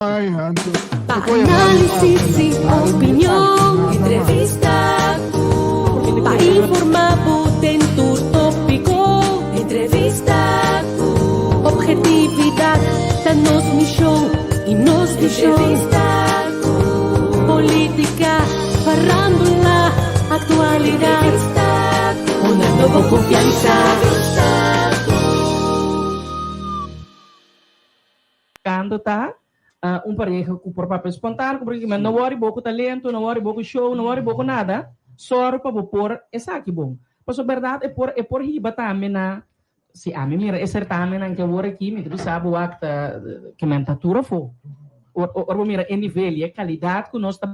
Pa análisis i opinion, entrevista ku pa informá bo den tur tópiko, entrevista ku obhetividat ta nos mishon i nos vishon, entrevista ku polítika, farándula, aktualidat, entrevista ku una nobo konfiansa, entrevista ku. Canto ta un pareha cu por papia spontaan, cu por kiko, no worry bo cu talento, no worry bo cu show, no worry bo cu nada, sòru pa bo por esaki bon. Pasobra berdad e por e por hiba tambe na, si ami mira e certamennan ke awor aki, mi ta bisa bo wak ta ke men ta tur afó. Ora bo mira e nivel y e calidad cu nos ta.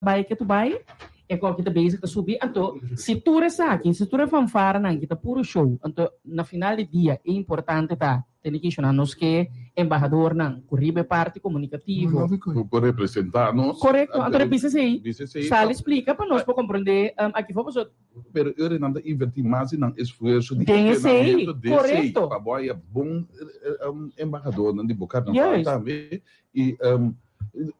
Bai ke tu bai, e koki ta bezig ta subi, anto si tur esaki, si tur e fanfaranan ki ta puro show, anto na final di dia e importante ta tene ki shona nos ke embahadornan ku riba e parti komunikativo. Ku por representa nos. Korekto, anto e bisa esei, sali splika pa nos por komprende aki for pasobra. Pero e ora nan ta inverti mas di nan esfuerso di Den esei, entrenamiento den esei, korekto. pa bo haya bon embahadornan di bo karnaval tambe. I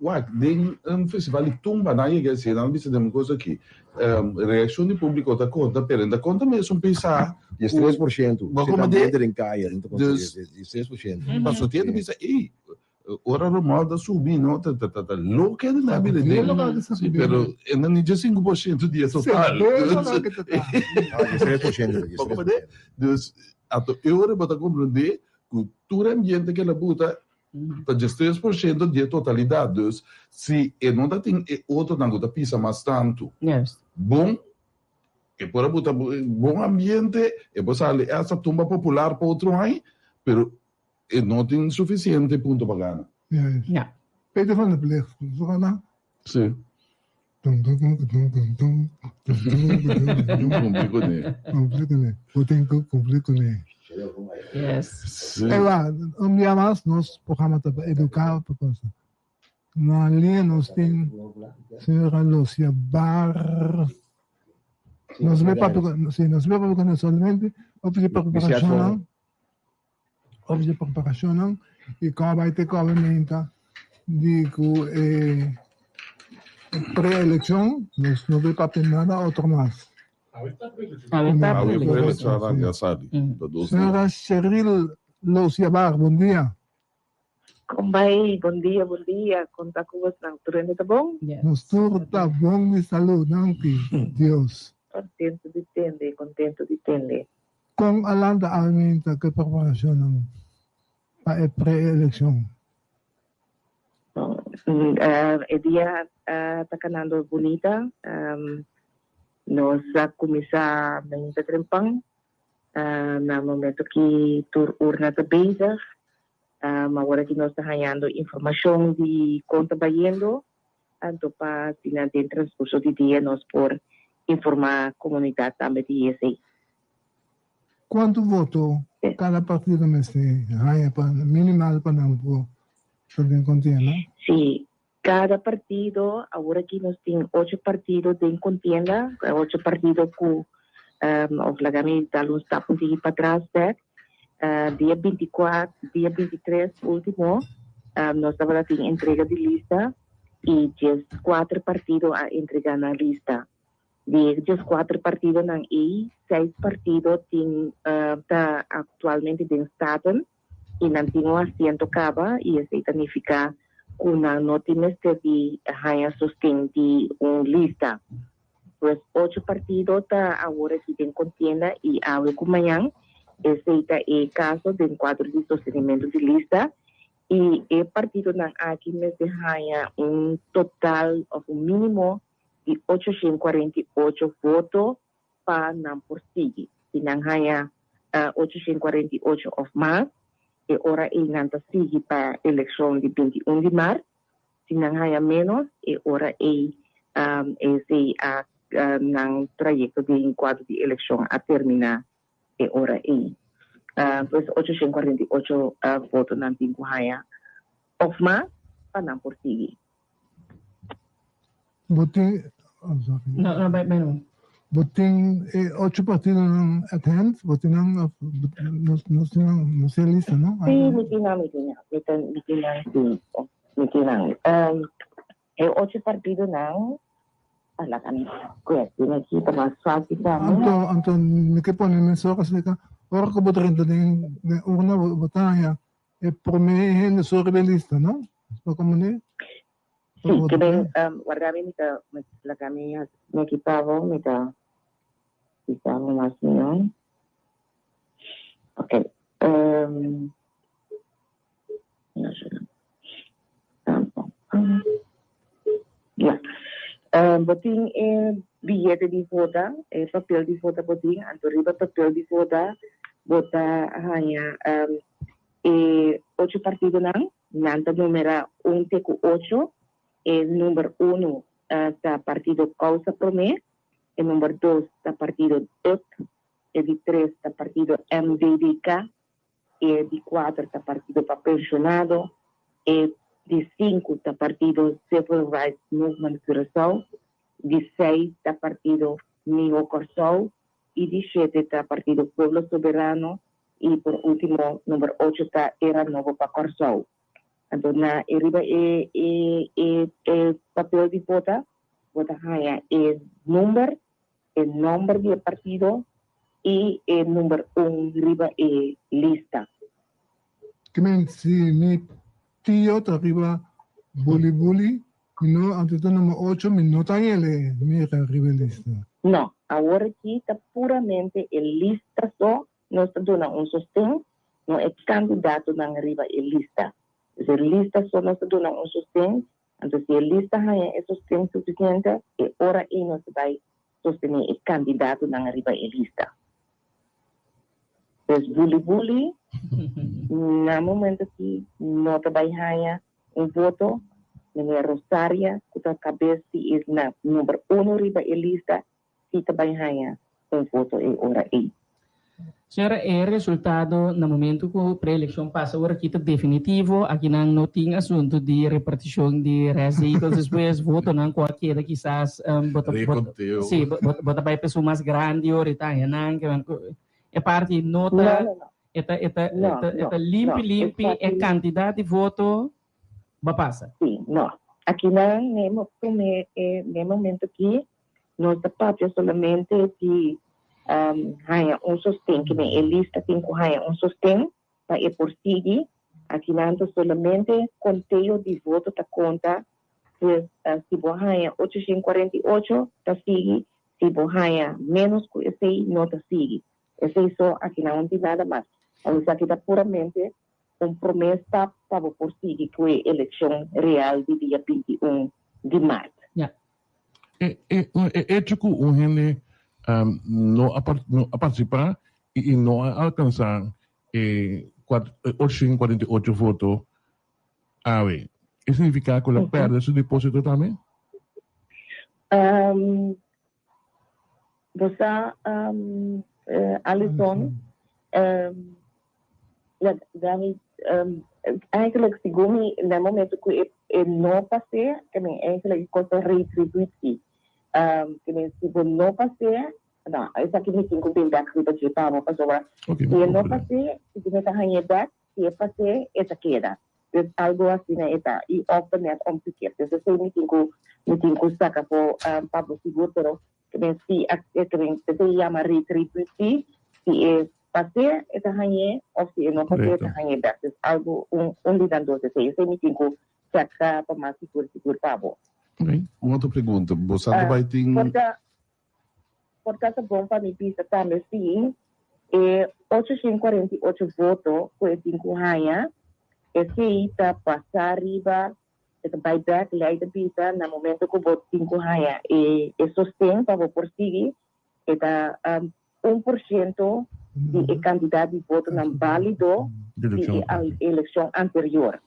wak, den un festival di tumba nan yega esei, nan a bisa den un kos aki, reakshon di públiko ta konta, pero e ta konta mesun pisá ku 13%, Bo si komo nan de bende den kaya, nan ta konta Dus 13%. Pasobra tin hende bisa, ey, ora Romualdo a subi, no, ta ta ta loke nan a bira den. Si, pero e no ni 15% di e total. Ah, 13%, Bo komo de? Dus, anto e ora bo ta komprendé ku tur ambiente ke la buta Ta djes 3% di e totalidat. Dus si e no ta tin e otronan ku ta pisa mas tantu bon, e por a buta bon ambiente, e por sali esta tumba popular pa otro aña, pero e no tin sufisiente punto pa gana. Ja. Peter van der Pligt, zo gana? Si. Dun dun dun dun dun dun dun dun dun dun. Cumpli kuné. Cumpli kuné. Bo tin ku cumpli kuné. Yes. Sí. Ewa, un dia mas nos programa ta pa educa pa cosa. Na linea nos tin señora Lucia Bar. Nos ve papia con, sí, nos ve papia con solamente of di preparacionnan, of di preparacionnan y como bai te kobe menta di ku e pre-eleccion nos no ve papia nada otro mas. Awe ta Awe preeleccion. preeleccionnan ya sali. Ta dos dia. Señora Cheryl Lucia Bar, bon dia. Kon bai? Bon dia, bon dia. Kon ta ku bosnan? Tur hende ta bon? Yes. Nos tur ta bon di salud, danki Dios. Kontentu di tende, kontentu di tende. Kon a lanta aumenta ku e preparashonnan pa e pre-elekshon? E dia ta kanando bunita. Nos a kuminsá mainta trempan na momento ki tur urna ta bezig. Awor aki nos ta hañando informashon di kon ta bayendo, anto pa asina den transkurso di dia nos por informá komunidat tambe di esei. Kuantu voto kada partido mester haña pa minimal pa nan por ta den kontienda? Sí, kada partido, awor aki nos tin ocho partido den kontienda, ocho partido ku òf laga mi dal un stap un tiki patras bèk. Dia bintikuater, dia bintitres último nos tabata tin entrega di lista i dieskuater partido a entregá nan lista. Di e dieskuater partidonan ei, seis partido tin ta aktualmente den Staten i nan tin un asiento kaba i esei ta nifiká ku nan no tin mester di haña sosten di un lista. Pues ocho partido ta awor aki den kontienda i awe ku mañan esei ta e kaso den kuadro di sostenimentu di lista i e partidonan aki mester haña un total òf un mínimo di 848 voto pa nan por sigui. Si nan haña 848 òf mas, e ora ei nan ta sigui pa elekshon di 21 di mart. Si nan haña ménos, e ora ei esei a nan trayekto den kuadro di elekshon a terminá e ora ei. Pues 848 voto nan tin ku haña òf mas pa nan por sigui. Bo tin, oh, sorry. No, no, bai, bai no. Bo tin e ocho partidonan at hand? Bo tin nan of nos nos tin nan nos tin e lista no? Sí, mi tin nan, mi tin nan. Mi tin mi tin nan sí. Mi tin nan. Um, e ocho partidonan, ah, laga mi kue tin aki ta mas fácil pa mi. Anto anto mi ke pone mesora acerca ora ku bo drenta den den urna bo bo ta haña e prome hende so riba e lista no? Bo komo Sí, ke ben, um, warda mi, mi ta, mi, laga mi, mi ekipa bo, mi ta bisa bo mas mihó. Ok, um, ya. Um, bo tin e biyete di vota, e papel di vota bo tin, anto riba papel di vota bo ta haña um, e ocho partidonan. Nan ta numera un te ku ocho. E number unu ta partido Kousa Promé, e number dos ta partido dot, e di tres ta partido MDDK, e di kuater ta partido pa Penshonado, e di sinku ta partido Civil Rights Movement Curaçao, di seis ta partido Mihó Kòrsou i di shete ta partido Pueblo Soberano I por ultimo number ocho ta Era Nobo pa Kòrsou. Anto na e riba e e e e papel di vota bo ta haña e number, e nòmber di e partido i e number un riba e lista. Ke men si mi tio ta riba Buli Buli mi no anto ta number ocho mi no ta hañ'el mira riba e lista. No, awor aki ta puramente e lista so nos ta duna un sosten, no e kandidatonan riba e lista. Dus e lista so nos ta duna un sosten, anto si e lista haña e sosten sufisiente, e ora ei nos ta bai sostené e kandidatonan riba e lista. Dus buli buli, na momento aki no ta bai haña un voto, meneer Rosaria ku ta kabes di e na number uno riba e lista, si ta bai haña un voto e ora ei. Señora, e resultado na momento cu pre-eleccion pasa ora aki ta definitivo, akinan no tin asunto di reparticion di restzetels despues, votonan cu a keda kisas bo ta, Reconteo. si, bo, bo ta bai pa esun mas grandi ora y ta haña nan, e parti no ta, No, no, no. e ta, e ta, No, e ta, e no, ta limpi, no. limpi e Esaki cantidad di voto ba pasa. Si, no. Akinan n'e prome, n'e momento aki Nos ta papia solamente di haña un sosten, ke men e lista tin ku haña un sosten pa e por sigui. Akinan ta solamente konteo di voto ta konta, pues si bo haña 848 ta sigui, si bo haña ménos ku esei no ta sigui. Esei so, akinan no tin nada mas. Esaki ta puramente un promé stap pa bo por sigui ku e elekshon real di dia 21 di mart. E e e hecho ku un hende no a no a partisipá i i no a alkansá e 848 voto awe, e signifiká ku el a pèrdè su depósito tambe? Bo sa, Alison, eigenlijk segun mi na e momento ku e no pas'é, ke men eigenlijk e kos ta retributie. Ke men si bo no pas'é, no, esaki mi tin ku bin bèk riba dje pa bo pasobra si e no pas'é, si bo ta hañ'é bèk, si e pas'é e ta keda. Dus algo asina e ta. I of ta net omgekeerd. Dus esei mi tin ku mi tin ku saka for pa bo sigur, pero ke men si ke men esei yama retributie, si e pas'é e ta hañ'é of si e no pas'é e ta hañ'é bèk. Dus algo un un di nan dos esei. Esei mi tin ku chèk pa mas sigur sigur pa bo. Un otro pregunta, bo sa ku bai tin. Por ta Por ta ta bon pa mi bisa tambe si e 848 voto ku e tin ku haña, esei ta pasa riba, e ta bai bèk, lei ta bisa na momento ku bo tin ku haña e e sosten pa bo por sigui, e ta 1% di e kantidat di votonan bálido di e elekshon anterior.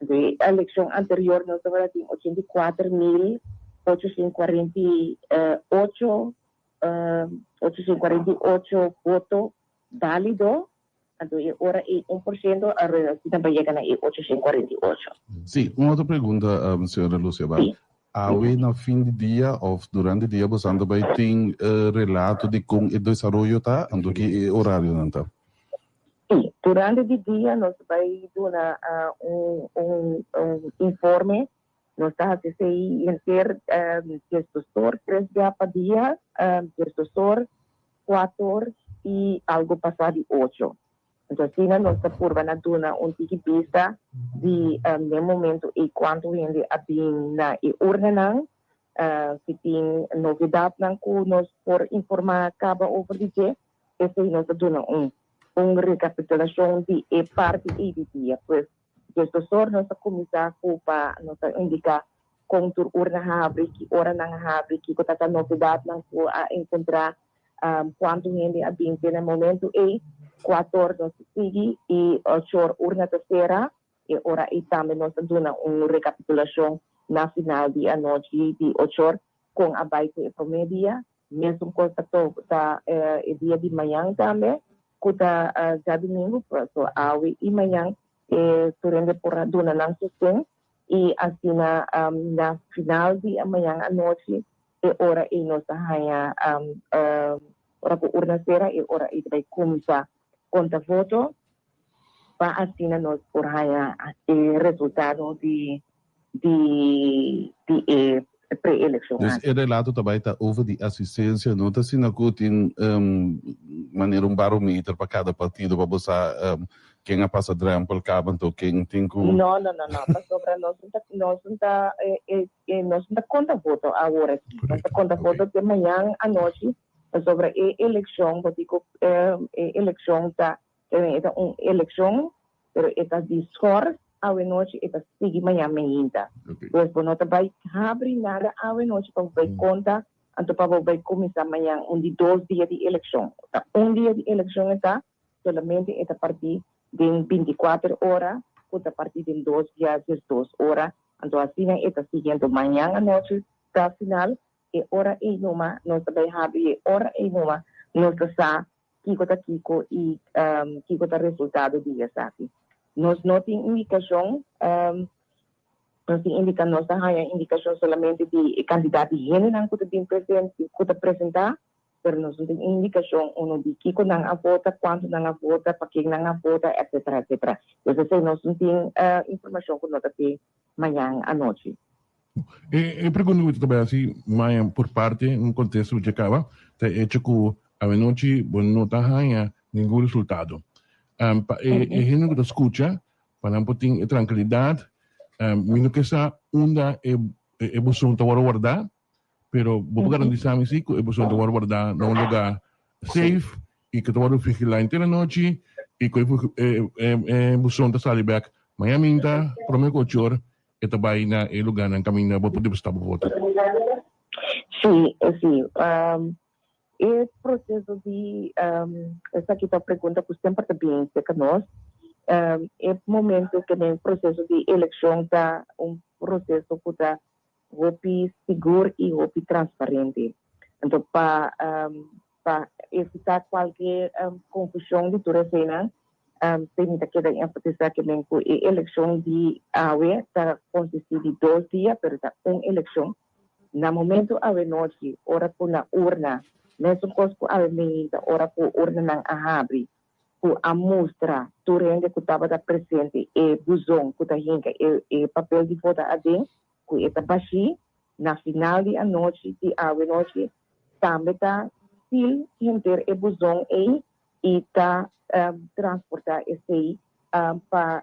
Di e elekshon anterior nos tabata tin 84.848, 848 voto bálido, anto e ora ei 1% a asina pa yega na e 848. Sí, un otro pregunta, señora Lucia Bar. Sí. Awe na fin di dia of durante dia bosan ta bai tin relato di con e desaroyo ta, anto ki e horarionan ta? Si, durante di dia nos ta bai duna un un un informe, nos ta haci esey henter diesdosor, tres bia pa dia, diesdosor, cuator y algo pasa di ocho. Anto asina nos ta purba na duna un tiki bista di den momento ei kuantu hende a bin na e urnanan, si tin novedadnan ku nos por informá kaba over di dje, esei nos ta duna un un rekapitulashon di e parti ei di dia. Pues diesdosor nos ta kuminsá ku pa nos ta indiká kon tur urna habri, ki ora nan a habri, kiko ta ta novedadnan ku a enkontrá Cuanto hende a bin te na e momento ey, cuator nos ta sigui y ochor urna ta cera. E ora ey tambe nos ta duna un recapitulacion na final di anochi di ochor con a bay cu e prome dia. Mesun cos ta ta e dia di mañan tambe cu ta djadumingo, so awe y mañan e tur hende por a duna nan sosten y asina na final di mañan anochi E ora ei nos a haña ora ku urna sera e ora ei ta bai kuminsá konta voto pa asina nos por haña e resultado di di di e pre-elekshon Dus aki. e relato ta bai ta over di asistencia, no ta asina ku tin manera un barometer pa kada partido pa bo sa Ken a pasa drempel caba anto ken tin cu. No, no, no, no, pasobra nos no ta, nos no ta, nos no ta conta voto awor aki. Nos ta conta voto te mañan anochi, pasobra e eleccion, bo di cu e eleccion ta, e ta un eleccion, pero e ta di schors awe nochi, e ta sigui mañan meinta. Pues bo no ta bay habri nada awe nochi pa bo bay conta, anto pa bo bay cuminsa mañan un di dos dia di eleccion. Ta un dia di eleccion e ta, Solamente e ta partí den bintikuater ora ku ta partí den dos bia diesdos ora. Anto asina e ta sigui. Anto mañan anochi ta final. E ora ei numa nos ta bai habri. E ora ei numa nos ta sa kiko ta kiko i kiko ta resultado di esaki. Nos no tin indikashon, nos tin indika, nos ta haña indikashon solamente di e kantidat di hendenan ku ta bin presente, ku ta presentá. Pero nos no tin indikashon uno di kiko nan a vota, kuantu nan a vota, pa ken nan a vota, etcetera, etcetera. Dus esei nos no tin informashon ku no ta tin mañan anochi. E pregunta ku ta bai hasi mañan por parte un kontesto ku dje kaba ta e echo ku awenochi bo no ta haña ningun resultado. Pa e hende ku ta skucha pa nan por tin e trankilidat mi no ke sa unda e buzon ta wòrdu wardá. Pero bo por garantisa mi si cu e persoon ta worde warda na un lugar safe y cu ta worde vigila henter anochi y cu e persoon ta sali bek maña minta prome cu ocho or e ta bay na e lugarnan caminda bo por deposita bo voto. Si, si. E proceso di esaki ta un pregunta cu semper ta bin cerca nos. E momento cu den proceso di eleccion ta un proceso cu ta hopi sigur y hopi transparente. Anto pa pa evita cualke confusion di tur eseynan, te mi ta keda enfatisa ke men cu e eleccion di awe ta consisti di dos dia, pero ta un eleccion. Na momento awe nochi, ora cu na urna, mesun cos cu awe meinta ora cu urnanan a habri, cu a mustra tur hende cu tabata presente e buzon cu ta hinca e papel di vota aden, cu e ta bashí na final di anochi di awe nochi, tambe ta seal henter e buzon ei y ta transporta esei pa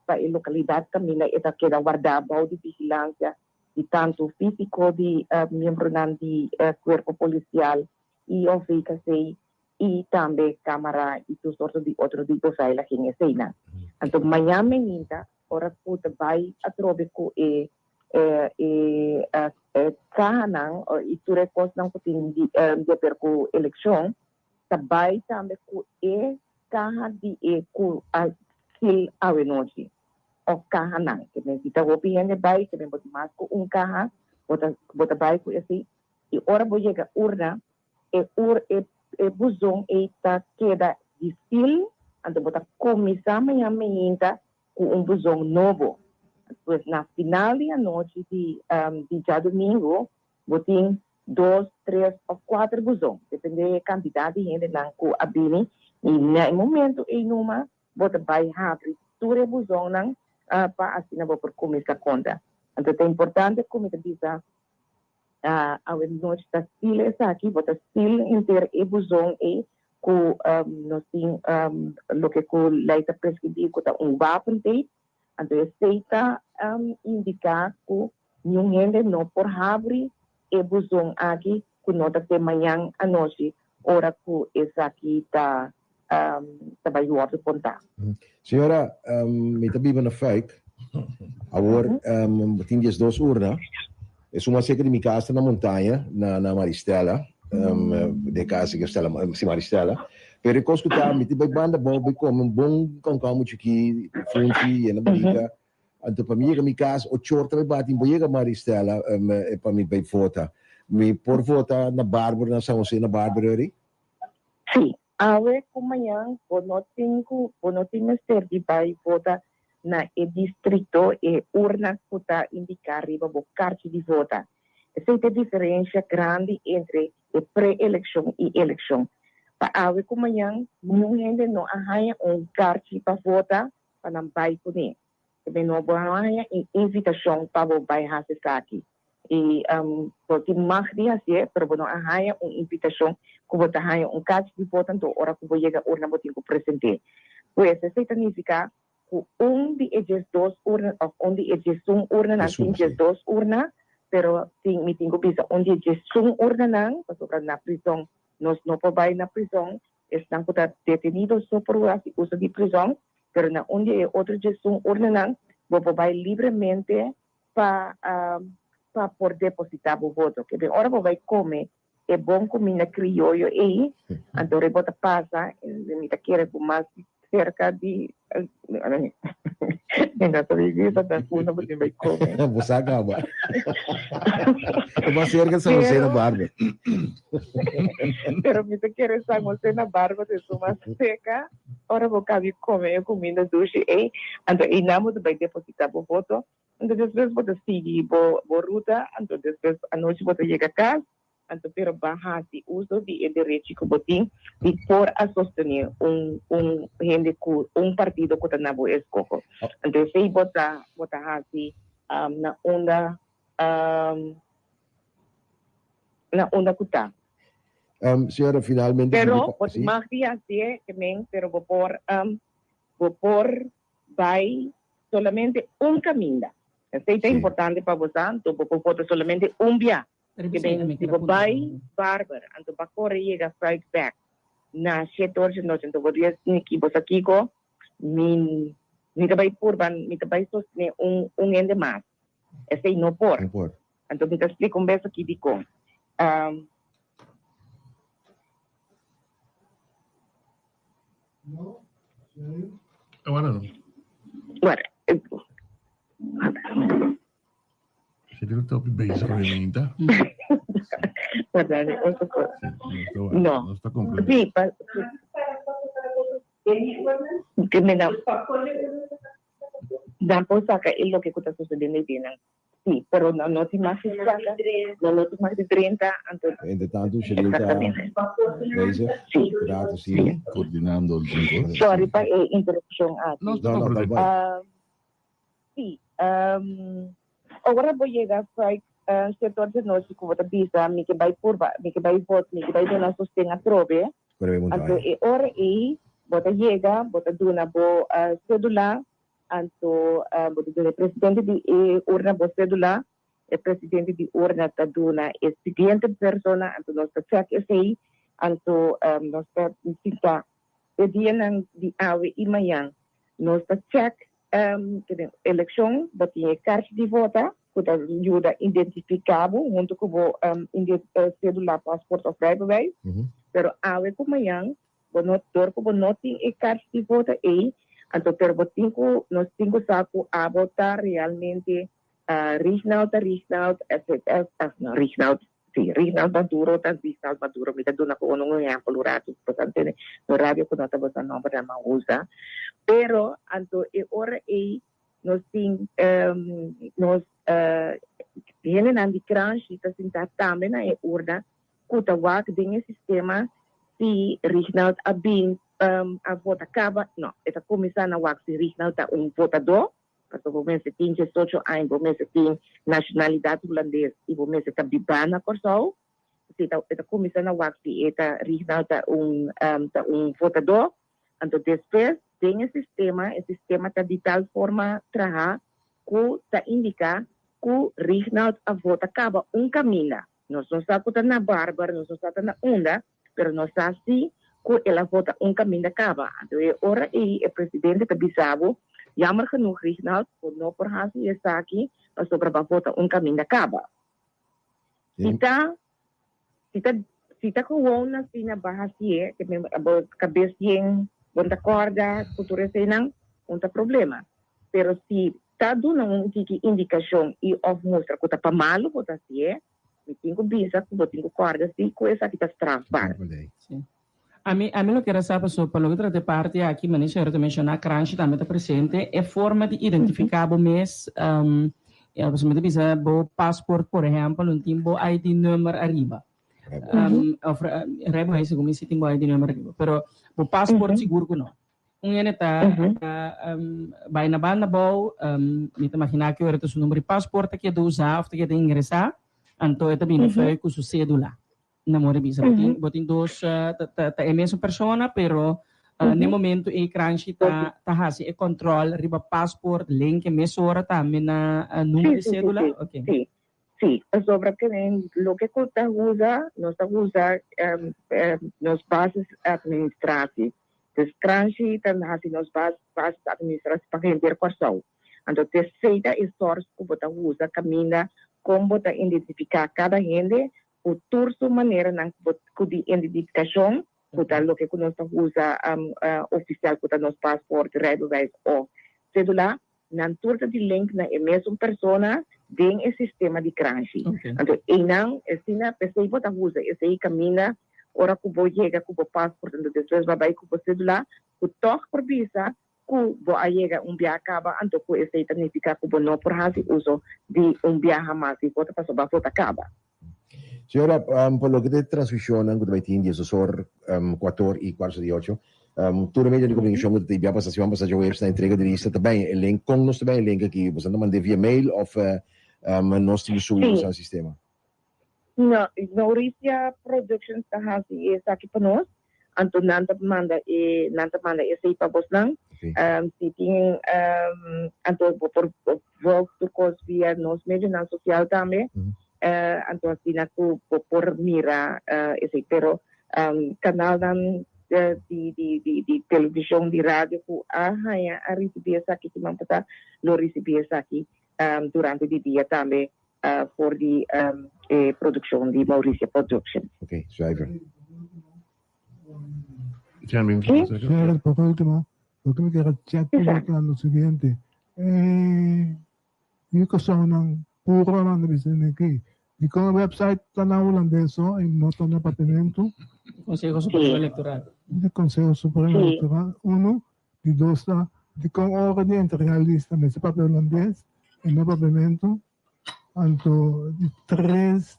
pa e localidad caminda e ta keda warda bou di vigilancia di tanto fisico di miembronan di cuerpo policial y of VKC y tambe camara y tur sorto di otro di beveiliging eseinan. Anto mañan meninta Ora ku ta bai atrobe ku e e kahanan i tur e kosnan ku tin di haber ku elekshon, ta bai tambe ku e kaha di e ku a sil awenochi òf kahanan. Ke men si ta hopi hende bai, ke men bo tin mas ku un kaha, bo ta bo ta bai ku esei. I ora bo yega urna, e ur e e buzon ei ta keda di sil, anto bo ta kuminsá mañan meinta ku un buzon nobo. Pues na final di anochi di di djadumingu bo tin dos, tres of kuater buzon, depende e kantidat di hendenan ku a bini i na e momento ei numa bo ta bai habri tur e buzonnan pa asina bo por kuminsá konta. Anto ta importante ku mi ta bisa awe nochi ta stil esaki, bo ta stil henter e buzon ei ku nos tin loke ku lei ta preskribí ku ta un wapentape. Anto esei ta indiká ku niun hende no por habri e buzon aki ku no ta te mañan anochi ora ku esaki ta ta bai wòrdu kontá. Señora, mi ta biba na Fuik. Awor tin diesdos urna. Esun mas serka di mi kas ta na montaña, na na Maristella, den kas di Stella, si Maristella. Pero e kos ku ta, mi tin bai banda abou bai kome un bon kònkòmber chikí, funchi, yena barika. Anto pa mi yega mi kas, ochor ta bai bati, mi por yega Maristella pa mi bai vota. Mi por vota na Barbara, na San Jose, na Barbara eri? Sí, awe ku mañan bo no tin ku bo no tin mester di bai vota na e distrito, e urna ku ta indiká riba bo karchi di vota. Esei ta e diferensha grandi entre e pre-elekshon i elekshon. Pa awe ku mañan niun hende no a haña un karchi pa vota pa nan bai kuné. Te no bo a haña e invitashon pa bo bai hasi esaki. I bo tin mag di hasié, pero bo no a haña un invitashon ku bo ta haña un karchi di vota, anto ora ku bo yega urna bo tin ku present'é. Pues esei ta nifiká ku un di e diesdos urna òf un di e diesun urnanan, tin diesdos urna, pero tin mi tin ku bisa un di e diesun urnanan, pasobra na prizòn nos no por bai na prizòn, esnan ku ta detenido so por hasi uso di prizòn, pero na un di e otro diesun urnanan bo por bai libremente pa pa por depositá bo voto. Ke den ora bo bai kome e bon kuminda krioyo ei, anto ora bo ta pasa, mi ta kere ku mas serka di mi no ta bisa ta unda bo tin bai kome. Bo sa kaba. E mas serka San Jose na Barber. Pero mi ta kere San Jose na Barber ta esun mas serka ora bo kabi kome e kuminda dushi ei, anto einan bo ta bai depositá bo voto. Anto despues bo ta sigui bo bo ruta, anto despues anochi bo ta yega kas, anto pero ba hasi uso di e derechi ku bo tin di por a sostené un un hende ku un partido ku ta na bo eskoho. Anto esei bo ta bo ta hasi na unda na unda ku ta. Señora, finalmente Pero bo tin mag di hasié, ke men, pero bo por bo por bai solamente un caminda. Esey ta importante pa bo sa, anto bo por vota solamente un bia. Ke den si bo bai Barber, anto ba core yega Fuik bek na shete ora dje nochi, anto bo di esniki, bo sa kico, mi mi ta bai purba, mi ta bai sostene un un hende mas. Esey no por. Anto mi ta splica un bes aki dicon. Awor no. Bueno. Se debe topi bezig obviamente. Verdad, otro cosa. No. No está comprendiendo. Sí, pa, que me da, dan por saca e loke ku ta sucediendo y binan. Sí, pero no, no tin mas di saca, no, no tin mas di 30, anto. Entre tanto, Sheril ta Exactamente. bezig. Sí. Rato sí. Coordinando algun cos. Sorry pa e interrupcion aki. No, No, no, tal bai. Ah, sí, ora bo yega Fuik, sector di nochi cu bo ta bisa mi ke bai purba, mi ke bai vot, mi ke bai duna sosten atrobe, Pero e anto montaña. e ora ei bo ta yega, bo ta duna bo cedula, Anto bo ta duna e presidente di e urna bo cedula, e presidente di urna ta duna e siguiente persona, anto nos ta check esey, anto nos ta sinta e dianan di awe y mañan nos ta check eleccion, bo tin e karchi di vota cu ta yuda identifica bo hunto cu bo cedula, paspoort of rijbewijs, pero awe cu mañan Bo no, dor ku bo no tin e karchi di vota ei, anto pero bo tin ku, nos tin ku sa ku abo ta realmente Rignald ta Rignald, SZS, no, Rignald, si, Rignald Maduro ta Rignald Maduro. Mi ta duna ku un ehèmpel un ratu, bo ta tende no radio ku no ta boso nòmber nan a usa. Pero anto e ora ei. Nos tin nos hendenan di Kranshi ta sintá tambe na e urna ku ta wak den e sistema si Rignald a bin a vota kaba. No, e ta kuminsá na wak si Rignald ta un votadó, pasobra bo mester tin diesocho aña, bo mester tin nashonalidat hulandes i bo mester ta bibá na Kòrsou. Si ta e ta kuminsá na wak si e ta Rignald ta un ta un votadó. Anto despues den e sistema, e sistema ta di tal forma traha ku ta indiká ku Rignald a vota kaba un kaminda. Nos no sa ku ta na Barber, nos no sa ta na unda, pero nos sa si ku el a vota un kaminda kaba. Anto e ora ei e presidente ta bisa bo, jammer genoeg Rignald, bo no por hasi esaki pasobra bo a vota un kaminda kaba. Si ta Si ta si ta gewoon asina ba hacié, ke men bo cabes yen, bo no ta corda cu tur eseinan, un ta problema. Pero si ta duna un tiki indicacion y of mustra cu ta pa malo bo ta hacié, mi tin cu bisa cu bo tin cu corda si cu esaki ta strafbaar. Sí. Ami ami lo kier a sa paso pa loke trata e parti aki manera señora ta menciona Kranshi tambe ta presente e forma di identifica bo mes pasobra mi ta bisa bo paspoort por ehempel no tin bo ID number ariba of rijbewijs segun mi si tin bo ID number ariba pero bo paspoort sigur cu no un hende ta bay na banda abou mi ta imagina ki ora ta su number di paspoort ta keda usa of ta keda ingresa anto e ta bini fui cu su cedula. Na more bisa bo tin bo tin dos ta ta e mesun persona pero n'e momento ei Kranshi ta ta hasi e control riba paspoort link e mesora tambe na numero di cedula? Sí, Ok. sí, sí. Pasobra ke loke ku ta usa nos ta usa nos basis administratie. Dus Kranshi ta hasi nos basis administratie pa henter Kòrsou. Anto t'esei ta e source ku bo ta usa kaminda kon bo ta identifiká kada hende ku tur su maneranan ku di identifikashon, ku ta loke ku nos ta usa ofisial ku ta nos pasport, rijbewijs o sedula, nan tur ta di link na e mesun persona den e sistema di Kranshi. Anto einan asina p'esei bo ta usa esei kaminda ora ku bo yega ku bo pasport anto despues bo a bai ku bo sedula ku tòg por bisa ku bo a yega un biaha kaba, anto ku esei ta nifiká ku bo no por hasi uso di un biaha mas di vota pasobra bo a vota kaba. Señora, pa loke ta e transmisionnan ku ta bai tin diesdos or, kuator i kuarto di ocho, tur e medio di komunikashon ku ta tin bia pasa siman pasa djaweps na entrega di lista ta bai e link. Kon nos ta bai e link aki? Boso ta mand'é via mail òf nos tin ku subi nos na sistema? No, Mauricia Productions ta hasi esaki pa nos, anto nan ta manda e nan ta manda esei pa bosnan. Si tin anto bo por volg tur kos via nos medionan sosial tambe, anto asina ku bo por mira esei. Pero kanalnan di di di di televishon, di radio ku a haña a risibí esaki siman pasá lo risibí esaki durante di dia tambe for di e produccion di Mauricia Productions. Ok, zuiver. Gerrit, por ultimo, loke mi kier check cu bo ta lo siguiente. E yucacionnan puro a manda bisa aki. Dicon e website ta na Hulandes so y no ta na Papiamento? Conseho Supremo Electoral. Di Conseho Supremo Electoral, uno. Di dos ta, dicon ora di entrega lista mester papia Hulandes y no Papiamento? Anto di tres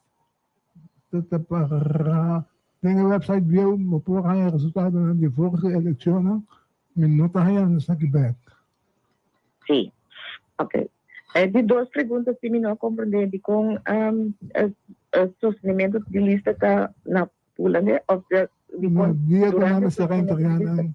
ta ta para den e website bieu bo por haña resultadonan di vorige eleccionnan, mi no ta hañando esaki bek. Sí, ok. E di dos pregunta si mi no a comprende dikon e sostenimento di lista ta na Hulandes of dikon Dia ku nan mester a entrega nan.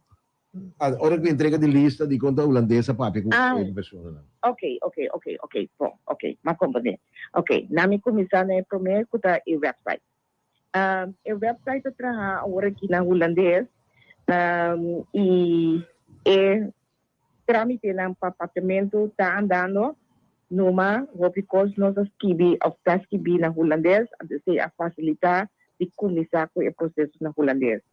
Ah, ora ku entrega di lista di konta hulandes a papia ku e personanan. Ok, ok, ok, ok, bon, ok, m'a komprendé. Ok, na mi kuminsá na e promé ku ta e website. E website ta traha awor aki na hulandes i e trámitenan pa papiamentu ta andando. Numa hopi kos nos a skibi òf ta skibí na hulandes, anto esei a fasilitá di kuminsá ku e proseso na hulandes.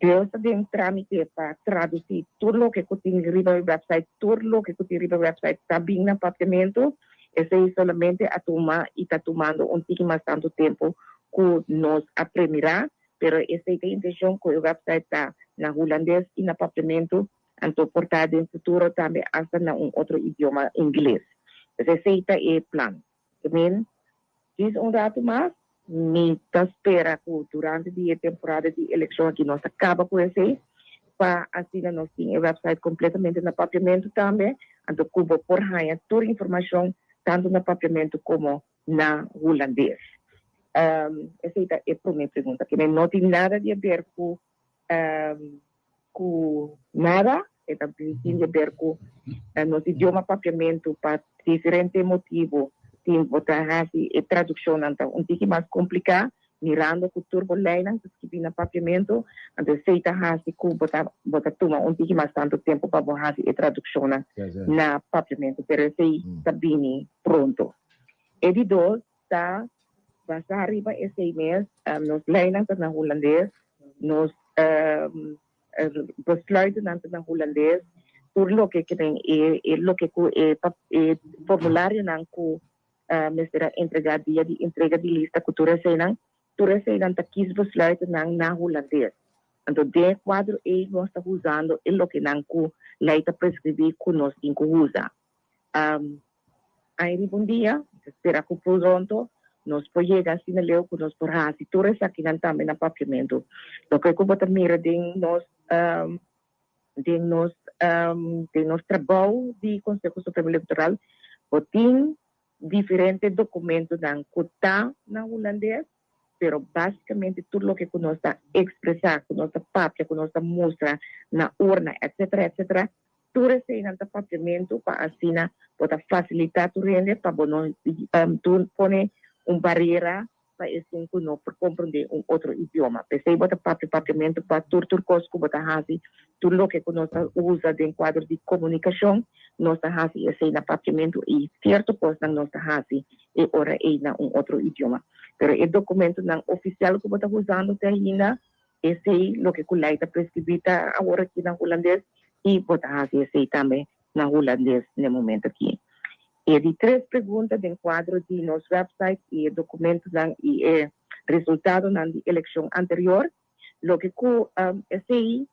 Dios ta den trámite pa tradusí tur loke ku tin riba e website, tur loke ku tin riba e website ta bin na papiamentu. Esei solamente a tuma i ta tumando un tiki mas tantu tempu ku nos a premirá, pero esei ta e intenshon ku e website ta na hulandes i na papiamentu. Anto por ta den futuro tambe asta na un otro idioma ingles. Pues esei ta e plan. Ke men, djis un ratu mas, mi ta spera ku durante di e temporada di elekshon aki nos ta kaba ku esei, pa asina nos tin e website kompletamente na papiamentu tambe, anto ku bo por haña tur informashon tantu na papiamentu komo na hulandes. Esei ta e promé pregunta. Ke men no tin nada di aber ku ku nada, e ta tin di aber ku nos idioma papiamentu pa diferente motibu tin bo ta hasi e tradukshonnan ta un tiki mas kompliká mirando ku tur bo leinan ta skibí na papiamentu, anto esei ta hasi ku bo ta bo ta tuma un tiki mas tantu tempu pa bo hasi e tradukshonnan na papiamentu, pero esei ta bini pronto. E di dos ta basá riba esei mes, nos leinan ta na hulandes, nos besluitennan ta na hulandes, tur loke ke den e e loke ku e e formularionan ku mester a entregá dia di entrega di lista ku tur eseinan, tur eseinan ta kiesbesluitennan na hulandes. Anto den e kuadro ei nos ta usando e lokenan ku lei ta preskribí ku nos tin ku usa. Ai riba un dia, mi ta spera ku pronto nos por yega asina leu ku nos por hasi tur esakinan tambe na papiamentu. Loke ku bo ta mira den nos den nos den nos trabou di Konseho Supremo Elektoral, bo tin diferente dokumentonan ku ta na hulandes, pero básikamente tur loke ku nos ta ekspresá, ku nos ta papia, ku nos ta mustra na urna, etcetera, etcetera, tur eseinan ta papiamentu pa asina bo ta fasilitá tur hende pa bo no pone un barera pa esun ku no por komprondé un otro idioma. P'esei bo ta papia papiamentu pa tur tur kos ku bo ta hasi, tur loke ku nos ta usa den kuadro di komunikashon, nos ta hasi esei na papiamentu i sierto kosnan nos ta hasi e ora ei na un otro idioma. Pero e dokumentonan ofisial ku bo ta usando te ainda, esei loke ku lei ta preskribí ta awor aki na hulandes i bo ta hasi esei tambe na hulandes n'e momento aki. E di tres pregunta den kuadro di nos website i e dokumentonan i e resultadonan di elekshon anterior, loke ku esei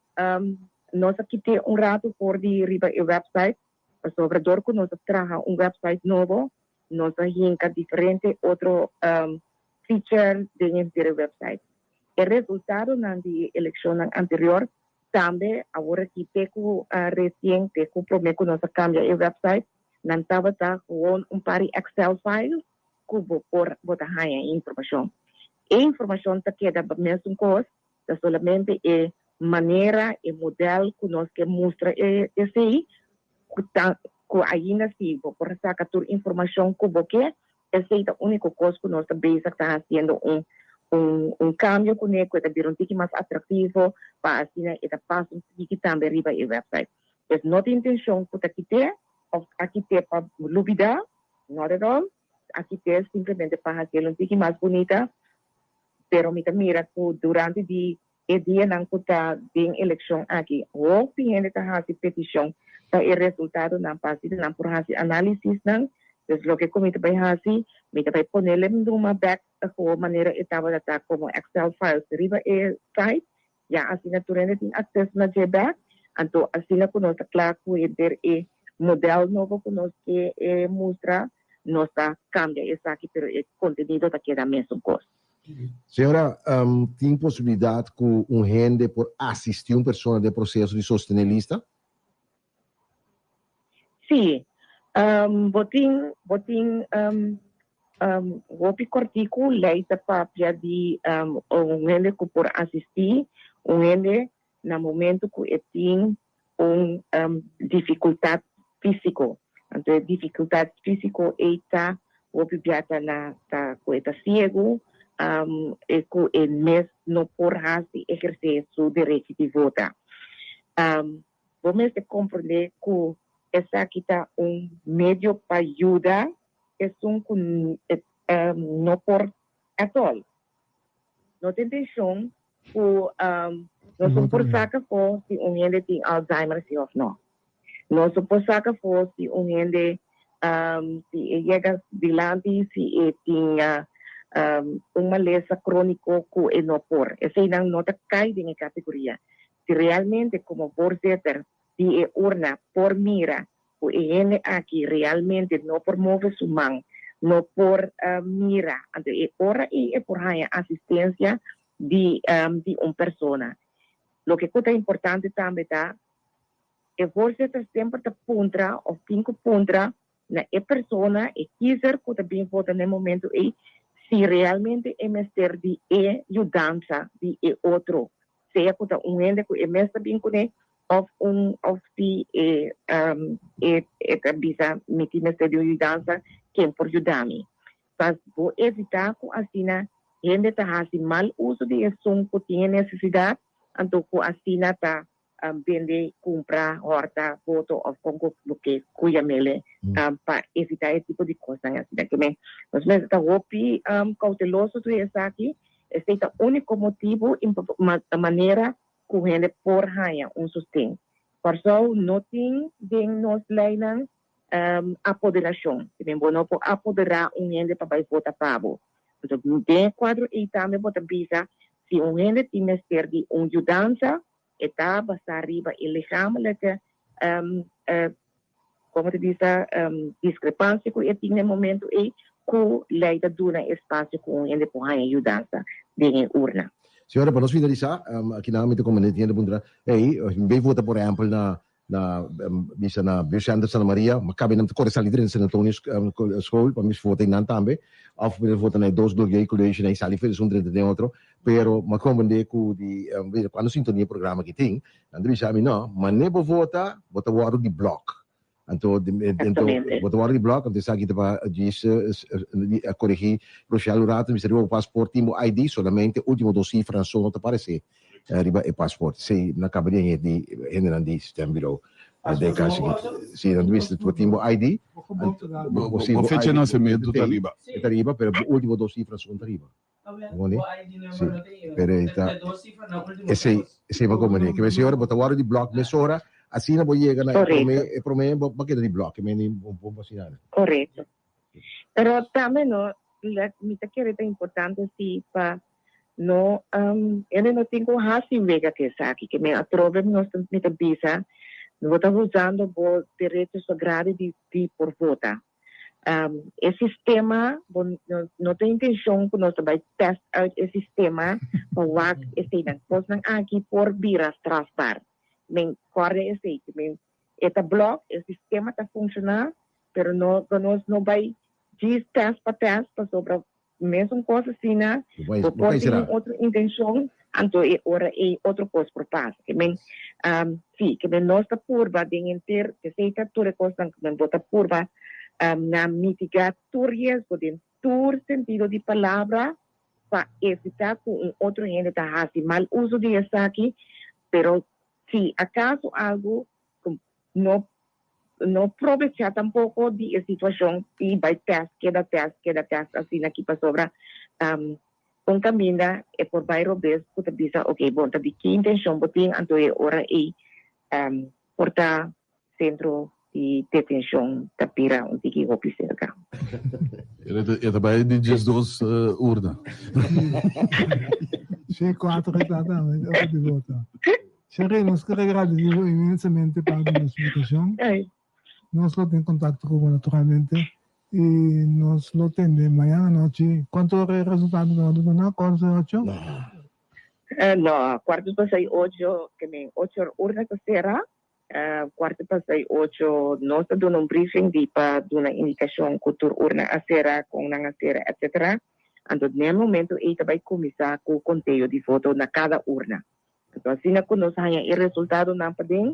nos a kit'é un ratu for di riba e website pasobra dor ku nos a traha un website nobo Nos a hinka diferente otro feature den henter e website. E resultadonan di e elekshonnan anterior tambe awor aki te ku resien, te ku promé ku nos a kambia e website, nan tabata gewoon un par di Excel files ku bo por bo ta haña e informashon. E informashon ta keda mesun kos, ta solamente e manera, e modèl ku nos ke mustra e esei ku ta ku ainda si bo por saka tur informashon ku bo ke, esei ta úniko kos ku nos ta bezig ta hasiendo un un un kambio kuné ku e ta bira un tiki mas atraktivo pa asina e ta pas un tiki tambe riba e wèpsait. Pues no tin intenshon ku ta kit'é òf a kit'é pa lubidá, not at all, a kit'é simplemente pa hasiel un tiki mas bunita, pero mi ta mira ku durante di E dianan ku ta den elekshon aki, hopi hende ta hasi petishon pa e resultadonan pa asina nan por hasi análisisnan. Dus loke ku mi ta bai hasi, mi ta bai pone lemduma bèk gewoon manera e tabata ta komo Excel files riba e site, ya asina tur hende tin akseso na dje bèk. Anto asina ku nos ta kla ku henter e modèl nobo ku nos ke mustra, nos ta kambia esaki pero e kontenido ta keda mesun kos. Señora, tin posibilidad cu un hende por asisti un persona den proceso di sostene lista? Sí. Bo tin, bo tin hopi cortico ley ta papia di un hende cu por asisti un hende na momento cu e tin un dificultad fisico. Anto e dificultad fisico ey ta hopi bia ta na ta cu e ta ciego e cu e mes no por haci eherce su derechi di vota. Bo mester comprende cu esaki ta un medio pa yuda esun cu no por at all. No ta intencion cu nos no por saca afo si un hende tin Alzheimer si of no. Nos no por saca afo si un hende si e yega dilanti si e tin un malesa cronico cu e no por. Eseynan no ta cay den e categoria. Si realmente como voorzitter. di e urna por mira ku e hende aki realmente no por move su man, no por mira, anto e ora ei e por haña asistensia di di un persona. Loke ku ta importante tambe ta e voorzitter semper ta puntra òf tin ku puntra na e persona, e kiezer ku ta bin vota na e momento ei, si realmente e mester di e yudansa di e otro, sea ku ta un hende ku e mes ta bin kuné òf un òf si e e e ta bisa mi tin mester di un yudansa, ken por yuda mi? Pa bo evitá ku asina hende ta hasi mal uso di esun ku tin e nesesidat, anto ku asina ta bende, kumpra, hòrta voto òf kon ku bo ke ku yam'ele pa evitá e tipo di kosnan asina. Ke men nos mester ta hopi kouteloso tur esaki. Esei ta úniko motibu i manera ku hende por haña un sosten. Kòrsou no tin den nos leinan apoderashon. Ke men bo no por apoderá un hende pa bai vota pa bo. Anto den e kuadro ei tambe bo ta bisa si un hende tin mester di un yudansa, E ta basá riba e lichamelijke, como ta bisa, discrepancia cu e tin na e momento ey, cu ley ta duna espacio cu un hende por haña yudansa den e urna. Señora, pa nos finalisa, aki nan mi ta comende tin hende puntra, ey, mi bay vota por ehempel na na bisa na Buurtcenter Santa Maria, ma cabe nan ta core sali drenta San Antonio school pa mi vota eynan tambe, of mi ta vota na e dos Glorieux College na e sali for esun drenta den otro, pero mi a comprende cu di cuando sintonia e programa ki tin, nan ta bisa mi no, mane bo vota bo ta wordo di blok, anto bo ta wordo di blok, anto esaki ta pa djis a coregi Rochelle un rato, bisa riba bo paspoort tin bo ID, solamente ultimo dos cifranan so no ta parece. Riba e paspoort. Si nan kaba di haña di hendenan di stembureau den kas aki. Si nan bisa bo tin bo ID, Bo fecha di nasementu ta riba. E ta riba, pero bo ultimo dos sifras son ta riba. Bo Si, pero e ta esei esei bo komprende. Ke mester ora bo ta wòrdu di blòk mesora, asina bo yega na e promé e promé bo keda di blòk. Ke mende bo bo asina. Korekto. Pero tambe no, mi ta kere ta importante si pa No, hende no tin ku hasi wega ku esaki. Ke men atrobe nos ta mi ta bisa, bo ta usando bo derecho sagrado di di por vota. E sistema, bo no no ta intencion ku nos ta bai test uit e sistema pa wak eseinan. Kosnan aki por bira strafbaar. Men kòrda esei, ke men e ta blòk, e sistema ta funshoná, pero no nos no bai djis test pa test pasobra Mesun kos asina, bo por tin un otro intencion, anto e ora ei otro kos por pasa. Ke men, si, ke men nos ta purba den henter, p'esei ta tur e kosnan ku men bo ta purba na mitiga tur riesgo den tur sentido di palabra pa evita ku un otro hende ta hasi mal uso di esaki, pero si akaso algu ku no no probecha tampoco di e situacion y bay test, keda test, keda test asina aki pasobra un caminda e por bay robes cu ta bisa ok bon ta di ki intencion bo tin anto e ora ey por ta centro di detencion ta bira un tiki hopi cerca. E ta bay di 12 urna. She cuatro e ta tambe ora di vota. Sherry, nos ker agradeci bo inmensamente pa bo explicacion. Nos lo tin contacto cu bo naturalmente y nos lo tende mañana anochi. Cuanto ora e resultado ta wordo duna? Cuarto di ocho? No, cuarto pasa y ocho, ke men ocho or urna ta cera. Cuarto pasa y ocho nos ta duna un briefing di pa duna indicacion cu tur urna a cera, con nan a cera, etcetera. Anto den e momento ey ta bay cuminsa cu conteo di voto na cada urna. Anto asina ku nos haña e resultadonan paden,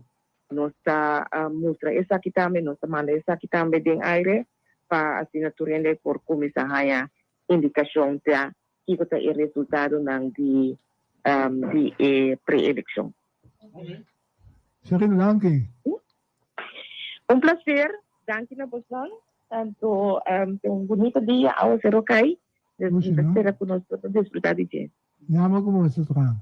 nos ta mustra esaki tambe, nos ta manda esaki tambe den aire pa asina tur hende por kuminsá haña indikashon ta kiko ta e resultadonan di di e pre-elekshon. Sherina, danki. Un plaser, danki na bosnan. Anto ta un bunito dia, awaseru kai, dus mi ta spera ku nos por ta disfrutá di dje. Llama como ese traha.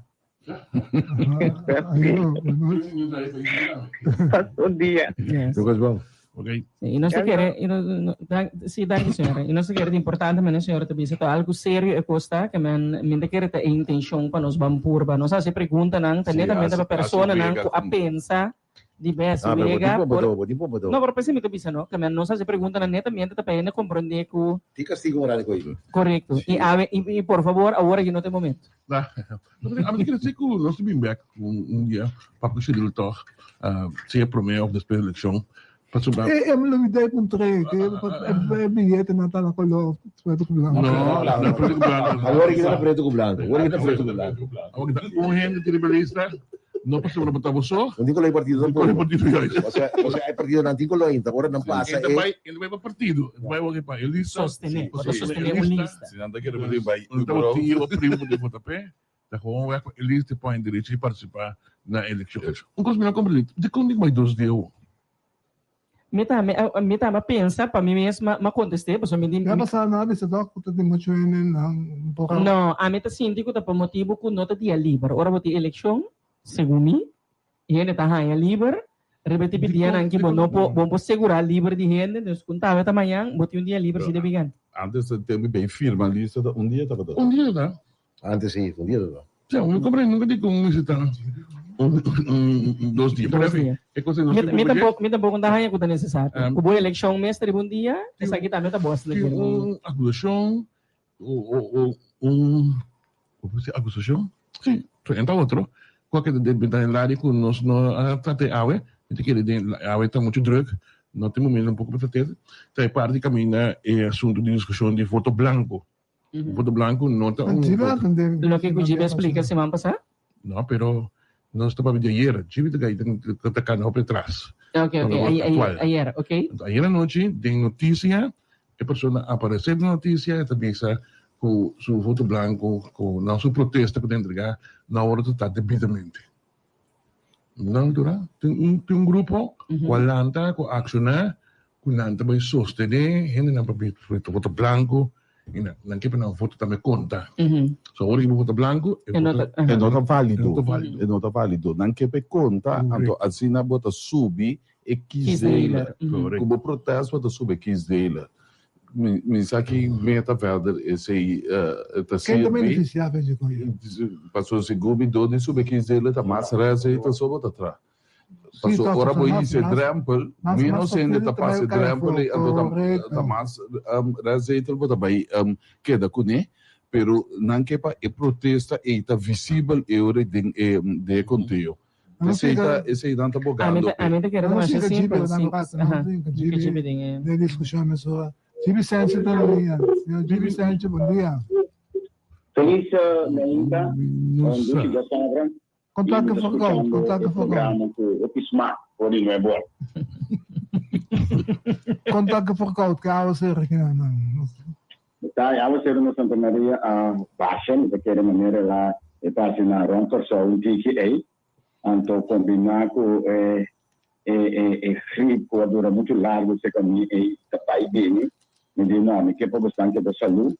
Un dia. Yes. Lucas bom. Ok. Sí, y nos ta kere, y no, no, dan, sí, danki señora. Y nos ta kere importante men señora ta bisa ta algo serio e costa que men men ta kere ta e intencion pa nos ban purba. Nos hace preguntanan ta Sí, netamente hace- pa personanan hace cu a wega con- pensa. Di bes Ah, pero bo tin wega pompa por do, bo tin pompa do. No, pero p'esei mi ta bisa no, ke men nos hasi preguntanan netamente ta pa hende komprondé ku. Tin kastigo moral ku ei. Korekto. I awe, i, i por fabor, awor aki no ta e momento. Na, ami ta kere si ku nos ta bin bek un, un dia pa ku Cyril tòg, sea promé òf despues elekshon, pasobra. E, e lo mi dei pun trei, ke e, e biyetenan ta na kolor pretu ku blanku. No, no pretu ku blanku. Awor aki ta na pretu ku blanku. Awor aki ta pretu ku blanku. Awor aki ta un hende tin riba lista. No pasobra bo ta bo so. No tin koló e partido tampoco. Tin koló e partido juist. Osea, osea e partidonan tin koló ainda. Ora nan pasa e. E ta bai pa partido. E ta bai wak pa e lista. Sostené. Bo ta sostené un lista. Si nan ta kere bo bai. Un ta bo tio o primo di vota p'e. Ta gewoon wak pa e lista e pon derecho di partisipá na elekshon. Un kos mi no komprendé. Dikon tin ku bai dos dia awo? Mi tambe a mi tambe a pensa pa mi mes ma ma contesté pasobra mi di Ya pasá nan a bisa toch ku ta tin muchu hende nan por a. No, ami ta sinti ku ta pa motibu ku no ta dia liber. Ora bo tin elekshon, segun mi, hende ta haña liber riba e tipi dianan ki bo no por bo no por segurá liber di hende, dus ku tambe ta mañan bo tin un dia liber si debí gana. Antes ta tempu ben firma lista ta un dia tabata. Un dia ta. Antes sí, un dia ta. Sí, un komprende nunka di kon mester ta un un dos dia. Dos dia. E kos ei nos Mi tin mi ku tampoko mi tampoko ta haña ku ta nesesario. Ku bo elekshon mester riba un dia, esaki tambe ta bos na Tin kere. un akusashon o o o un komo se akusashon? Sí, frente a otro ku a keda den benta den lari ku nos no a trata e awe. Mi ta kere den awe ta muchu drùk, no tin momento tampoco pa trata e. Ta e parti kaminda e asuntu di diskushon di voto blanko. Voto blanco no ta un voto. Loke ku Jibe a splika siman pasá? No, pero nos ta papia di ayer. Jibe ta kai ta kana hopi atras. Ok, ok, ayer, ok. Ayer anochi den noticia e persona a aparece den noticia e ta bisa ku su voto blanco ku nan su protesta ku ta entrega no a worde trata debidamente. Nan dura tin un tin un grupo ku a lanta ku a akshoná ku nan ta bai sostené hendenan pa bin voto blanko i nan nan ke pa nan voto tambe konta. So awor ki bo vota blanko e no e no ta válido e no ta válido nan ke pa e konta anto asina bo ta subi e kiesdeler ku bo protest bo ta subi e kiesdeler. Mi mi sa ki meta verder esei ta Ken ta sirbi. beneficia fe dje koyo? Pasobra segun mi dor di subi kiesdeler ta mas rèsei ta so bo ta tra. Sí, Pasobra toch, ora bo pasobra mas hisa e mas drempel, mas menos mas hende partido ta ta bai pasa e kai drempel afó. ei, anto ta ta Korekto. mas rèseitel bo ta bai keda kuné. Pero nan ke pa e protesta ei ta visibel e ora den e den e konteo. Nan Esei ta siga esei nan ta Ami bogando ta p'e. ami ta kere ta nan masha siga Jibe simpel, nan si rato nan aha, siga ke Jibe Jibe den e. den diskushon mesora. Jibe Sánchez ta na liña. Señor Jibe Sánchez, bon dia. Feliz mainta, No un sa. dushi djasabra y Kontak mi ta for gou, scuchando kontak e for gou. programa cu hopi smaak for di nuevo or. Kontak for koud, ke awa ser ki nan. Ta e awaseru na Santa Maria a basha, mi ta kere manera el a e ta hasi na rond Kòrsou un tiki ei, anto kombiná ku e e e e grip ku a dura muchu largu serka mi ei ta bai bini, mi di no, mi ke pa bosnan keda salú,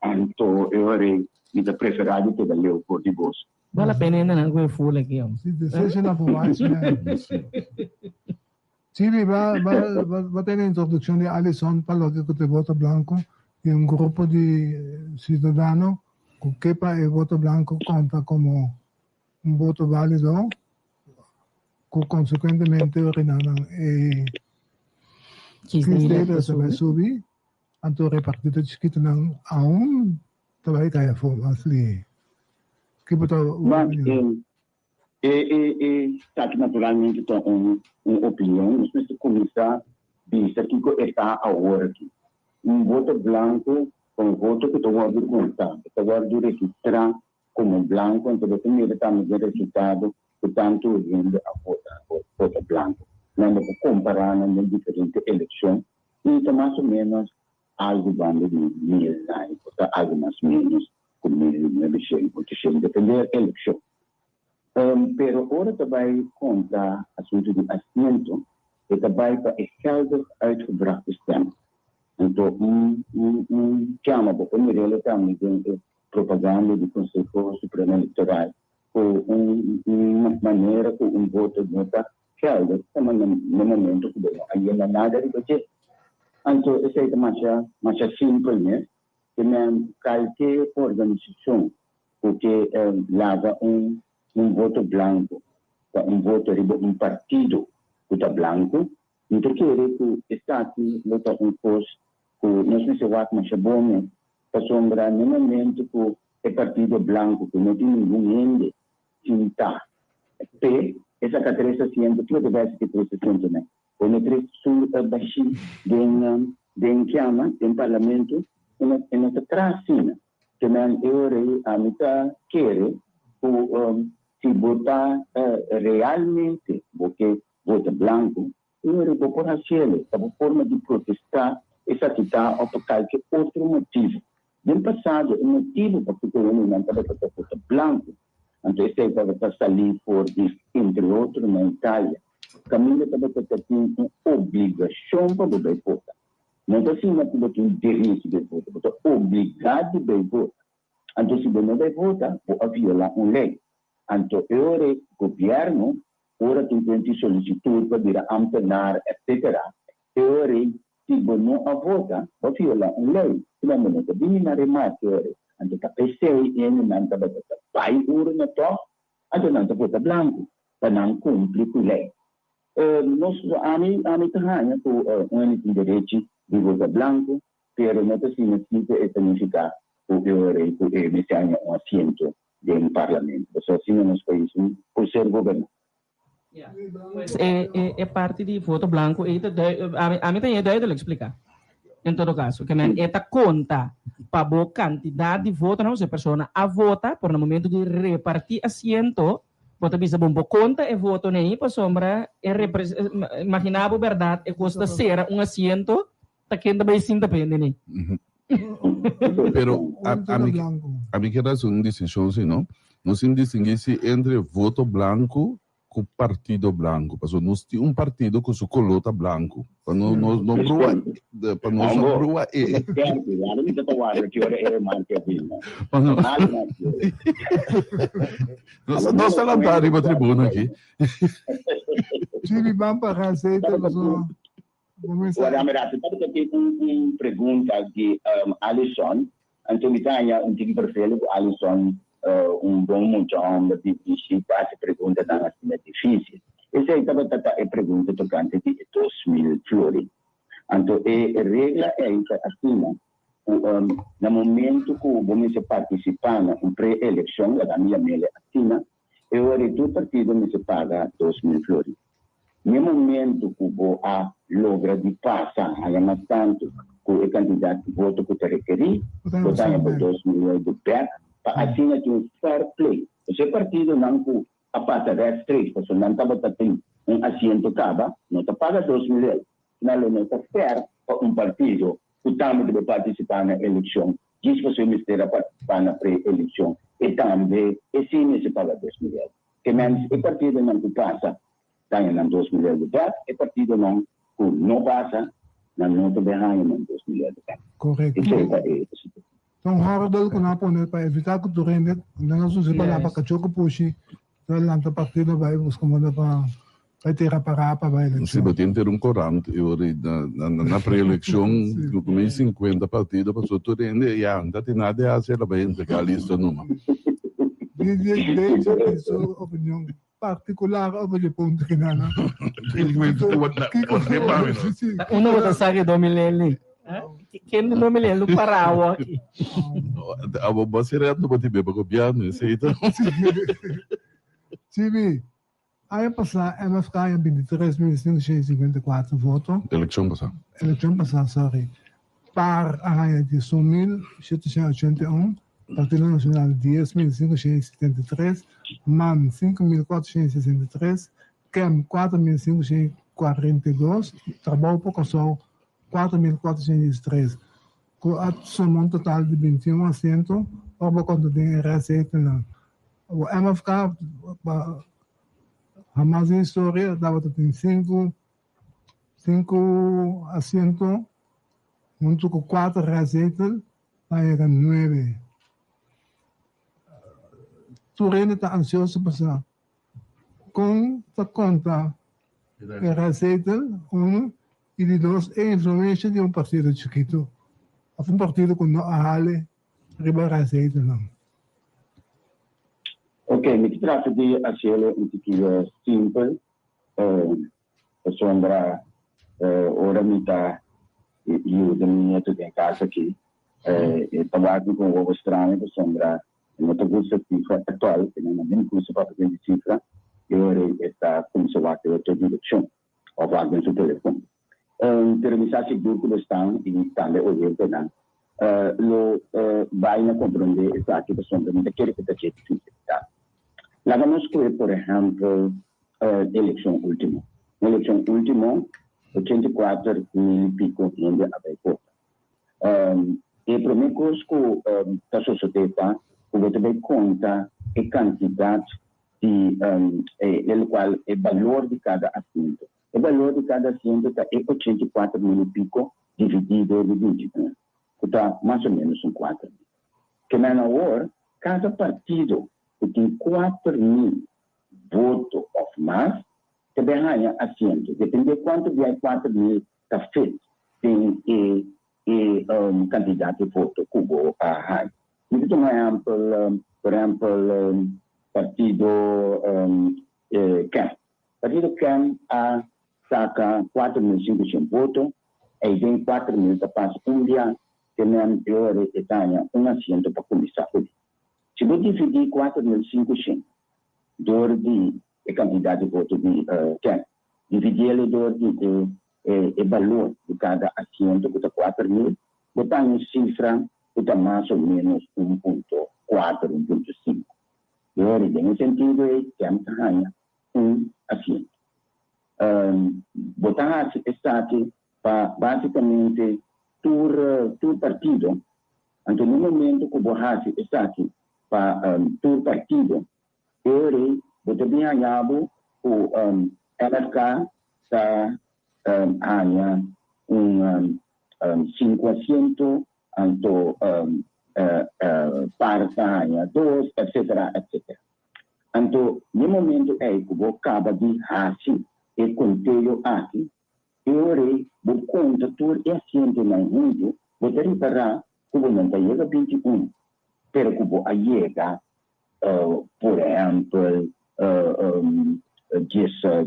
anto e ora ei mi ta preferá di keda leu for di bos. Bal la pena hende nan ku e ful aki hombre. Si decision of a wise man. Chibi, ba, ba, ba, ba tene introduccion di Alison pa loke ku ta e voto blanco di un grupo di ciudadano ku ke pa e voto blanco konta komo un voto válido ku konsekuentemente orinanan e Kiesdeler kiesdeler ta ta bai subi. subi, anto repartido chikitonan aun ta bai kai afó mas lihe. Ki bo ta Mas, opinion? E e e esaki naturalmente ta un un opinion. Nos mester kuminsá bisa kiko e ta awor aki. Un voto blanko ta un voto ku ta wòrdu kontá, e ta wòrdu registrá komo blanko, anto bo ta mira tambe den resultado ku tantu hende a vota vota blanko. Nan bo por kompará nan den diferente elekshon i ta mas o ménos algu banda di milnan, por ta algu mas ménos ku 1900, 800, depende e elekshon. Pero ora ta bai konta asuntu di asiento, e ta bai pa e geldig uitgebrachte stem. Anto un un un chama bo por mir'el tambe den e propaganda di Conseho Supremo Electoral ku un un manera ku un voto no ta geldig ta na na momento ku bo no a yena nada riba dje. Anto esei ta masha masha simpel mes. Ke men kalke organisashon ku ke laga un un voto blanko pa un voto riba un partido. ku ta blanku. Mi ta kere ku esaki lo ta un kos ku nos mester wak masha bon mes, pasobra na e momento ku e partido blanku ku no tin ningun hende sintá p'e, e saka tres asiento, kiko ta bai hasi ku e tres asientonan? Pone tres sur bashí den den kiama, den parlamento, e no e no ta traha asina. Ke men e ora ei ami ta kere ku si bo ta realmente bo ke vota blanku, e ora ei bo por hasiel, ta bo forma di protestá esaki ta òf pa kalke otro motibu. Den pasado e motibu pakiko hendenan tabata ta vota blanku, anto esei tabata salí for di entre otro na Italia, kaminda tabata ta tin un obligashon pa bo bai vota. No ta asina ku bo tin derecho di vota, bo ta obligá di bai vota. Anto si bo no bai vota, bo a violá un lei. Anto e ora ei gobièrnu, ora tin ku henti solisitut pa bira ámtenar etsetera, e ora ei si bo no a vota, bo a violá un lei. Kiba bo no ta bini na remarke e ora ei. Anto ta p'esei hendenan tabata ta bai urna tòg, anto nan ta vota blanku pa nan kumpli ku lei. Nos, ami, ami ta haña ku un hende tin derechi di vota blanku, pero no ta asina si ku e ta nifiká ku e ora ei ku e mester haña un asiento den parlamento. Pasobra asina nos pais no por ser goberná. Pues e, e, e parti di voto blanku ei ta dui, ami, ami ta haña duidelijk spliká. En todo kaso, ke men e ta konta pa bo kantidat di votonan ku e persona a vota, por na momento di repartí asiento, Bo ta bisa bon bo konta e voto nei pasobra e repres imagina bo berdad e kos ta sera un asiento ta ken ta bai sinta pende nei. Pero ami ami kier hasi un distinshon si no. Nos tin distingui si entre voto blanco ku partido blanco pasobra nos tin un partido ku su kolo ta blanco pa no no no brua pa nos no brua e. Nos ta lanta riba tribuna aki. Jimmy ban pa Gazeta paso Wada mi rato tabata tin un pregunta di Alison anto mi ta haña un tiki perfele ku Alison un bon mucha homber di bishi ta hasi preguntanan asina difisil. Esei tabata ta e pregunta tokante di e 2000 florin. Anto e regla ei ta asina ku na momento ku bo mester partisipá na un pre-elekshon, laga mi yam'el asina, e ora ei tur partido mester paga 2000 florin. N'e momento ku bo a logra di pasa haña mas tantu ku e kantidat di voto ku ta rekerí, bo ta haña bo 2000 euro bèk pa asina tin un fair play. Pasobra e partidonan ku a pasa rechtstreeks pasobra nan tabata tin un asiento kaba, no ta paga 2000 euro. Nan lo no ta fair pa un partido ku tambe ta bai partisipá na elekshon djis pasobra e mester a partisipá na pre-elekshon e tambe e sí mester paga 2000 euro. Ke mens e partidonan ku pasa ta haña nan 2000 euro bèk, e partidonan ku no pasa nan no ta bai haña nan 2000 euro bèk. Korekto. Esei ta e situashon. Ta un hòrdel ku nan a pone pa evitá ku tur hende nan a usa palabra kachó ku pushi ta lanta partido bai buska moda pa bai tera pará pa bai Si elekshon. bo tin ter un korant e ora ei na na pre-elekshon ku kuminsá 50 partido pasobra tur hende ya no ta tin nada di hasi el a bai entregá lista numa. Didier Deja tin su opinion particular over di punto kinan. Kiko Ta uno bo ta sa ke Domileli. Ken di Domileli lo para awo aki. Abo bo si reto bo tin beba gobierno esei ta. Chibi, aña pasá MFK a 23.554 voto. Elekshon pasá. Elekshon pasá, sorry. Par a haña 11.781, Partido Nacional 10.573, man 5.463, Kem 4.542, Trabou pa Kòrsou 4.413, ku a suma un total di 21 asiento ora bo konta den e rèstzetelnan. Awor MFK pa hamas den historia tabata tin sinku sinku asiento huntu ku kuater rèstzetel pa yega nuebe. Tur hende ta ansioso pa sa kon ta konta e rèstzetel, unu, i di dos e influensha di un partido chikitu òf un partido ku no a hale riba rèstzetelnan. Ok, mi ta trata di hasiel un tiki simpel. Pasobra ora mi ta yuda mi nieto den kas aki, e ta wak mi ku un wowo straño pasobra e no ta gusta sifra ètòl, e no ta gusta papia di sifra, i ora e ta kuminsá wak den otro direkshon òf wak den su telefon. Pero mi sa sigur ku bo stan i tambe oyentenan lo bai na komprondé esaki pasobra mi ta kere ku ta dje difísil. Laga nos kohe por ehèmpel elekshon último. Na elekshon último 84 mil piko hende a bai vota. E promé kos ku ta sosodé ta ku bo ta bai konta e kantidat di e lokual e balor di kada asiento. E balor di kada asiento ta e 84 mil i piko dividí dor di 21, ku ta mas o ménos un 4000. Ke men awor, kada partido ku tin 4000 voto òf mas, ta bai haña asiento. Dependé kuantu di 4000 ta fit den e kantidat di voto ku bo a haña. Mi ta tuma ehèmpel, por ehèmpel, partido KEM. Partido KEM a saka 4500 voto, i den 4000 ta pasa un dia, ke men e haña un asiento pa kuminsá ku. Si bo dividí 4500 dor di e kantidat di voto di KEM, dividí dor di e balor di kada asiento, ku ta 4000, bo ta un sifra ku ta mas o ménos 1.4, 1.5. I den sentido ei, KEM ta haña un asiento. Bo ta hasi esaki pa básikamente tur partido. Anto, na momento ku bo hasi esaki pa tur partido, e bo ta bin haña bo ku MFK ta haña un 5 asiento, anto PAR ta haña 2, etc., etc. Anto, na momento ei ku bo kaba di hasi e konteo aki, e bo konta tur e asientonan huntu, bo ta ripará ku bo no ta yega 21, pero ku bo a yega, por ehèmpel, 10,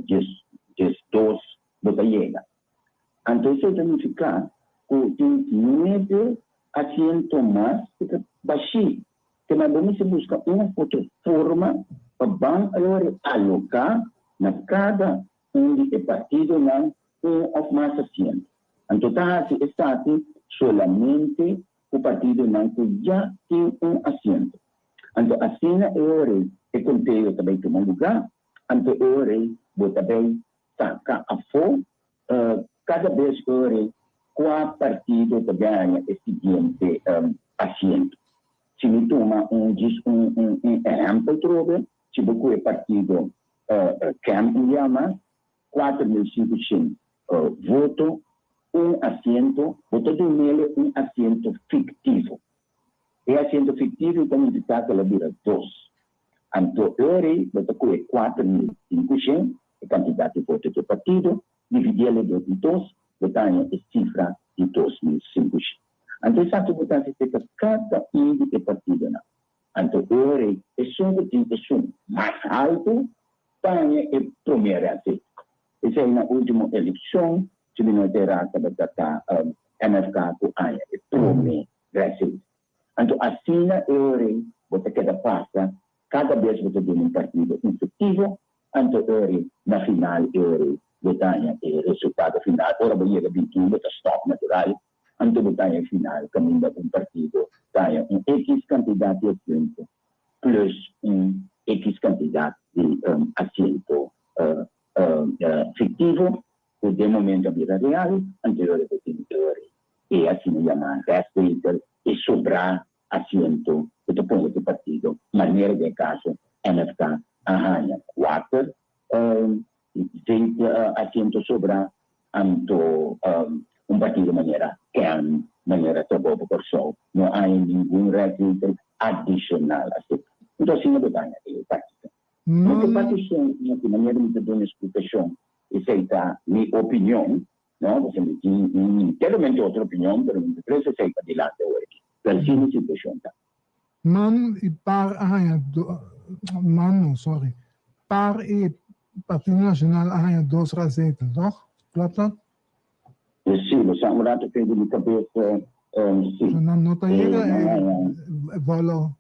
10, 12, bo ta yega. Anto, esei ta nifiká ku tin 9 asiento mas ku ta bashí. Ke men bo mester buska un otro forma pa ban aloká na kada un di e partidonan un òf mas asiento. Anto, ta hasi esaki solamente ku partidonan ku ya tin un asiento. Anto, asina e ora e konteo ta bai tuma lugá, anto e ora bo ta bai saka afó kada bes ora kua partido ta gana e siguiente asiento. Si mi tuma un ehèmpel trobe, si bo kohe partido KEM yama 4500 voto, un asiento, bo ta dun'é un asiento fiktivo. E asiento fiktivo ta nifiká ku el a bira 2. Anto, ora bo ta kohe 4500, e kantidat di voto di partido, dividí dor di 2, bo ta haña e sifra di 2500. Anto, esaki bo ta hasi kada un di e partidonan. Anto, ora esun ku tin esun mas haltu, ta haña e promé asiento. Esei na último elekshon, si mi no ta era, tabata MFK ku a haña e promé asiento. Anto, asina e ora bo ta keda pasa, kada bes bo ta duna un partido efektivo, anto ora na final e ora bo ta haña e resultado final. Ora bo yega 21, bo ta stòp natural, anto bo ta haña final kaminda un partido ta haña un X kantidat di asiento plus un X kantidat di asiento fiktivo, ku den momento bira real, anto ora bo tin e asina yamá restzetel e sobra asiento ku ta pone e partido, manera den kaso MFK a haña 4 asiento sobra, anto un partido manera KEM, manera Trabou pa Kòrsou, no tin ningun restzetel adishonal asina. Anto, asina bo ta haña e partido. No ku partishon, di manera mi ta duna eksplikashon, esei ta mi opinion, no? Pasobra mi tin enteramente otro opinion, pero mi ta esei pa dilanti awor aki. Pero asina e situashon ta. Man i PAR a haña, man no, sorry. PAR i Partido Nacional a haña dos razetel, toch? Klopt dat? Sí, bo sa un rato pedi mi cabes, sí. So nan no ta yega e bolo.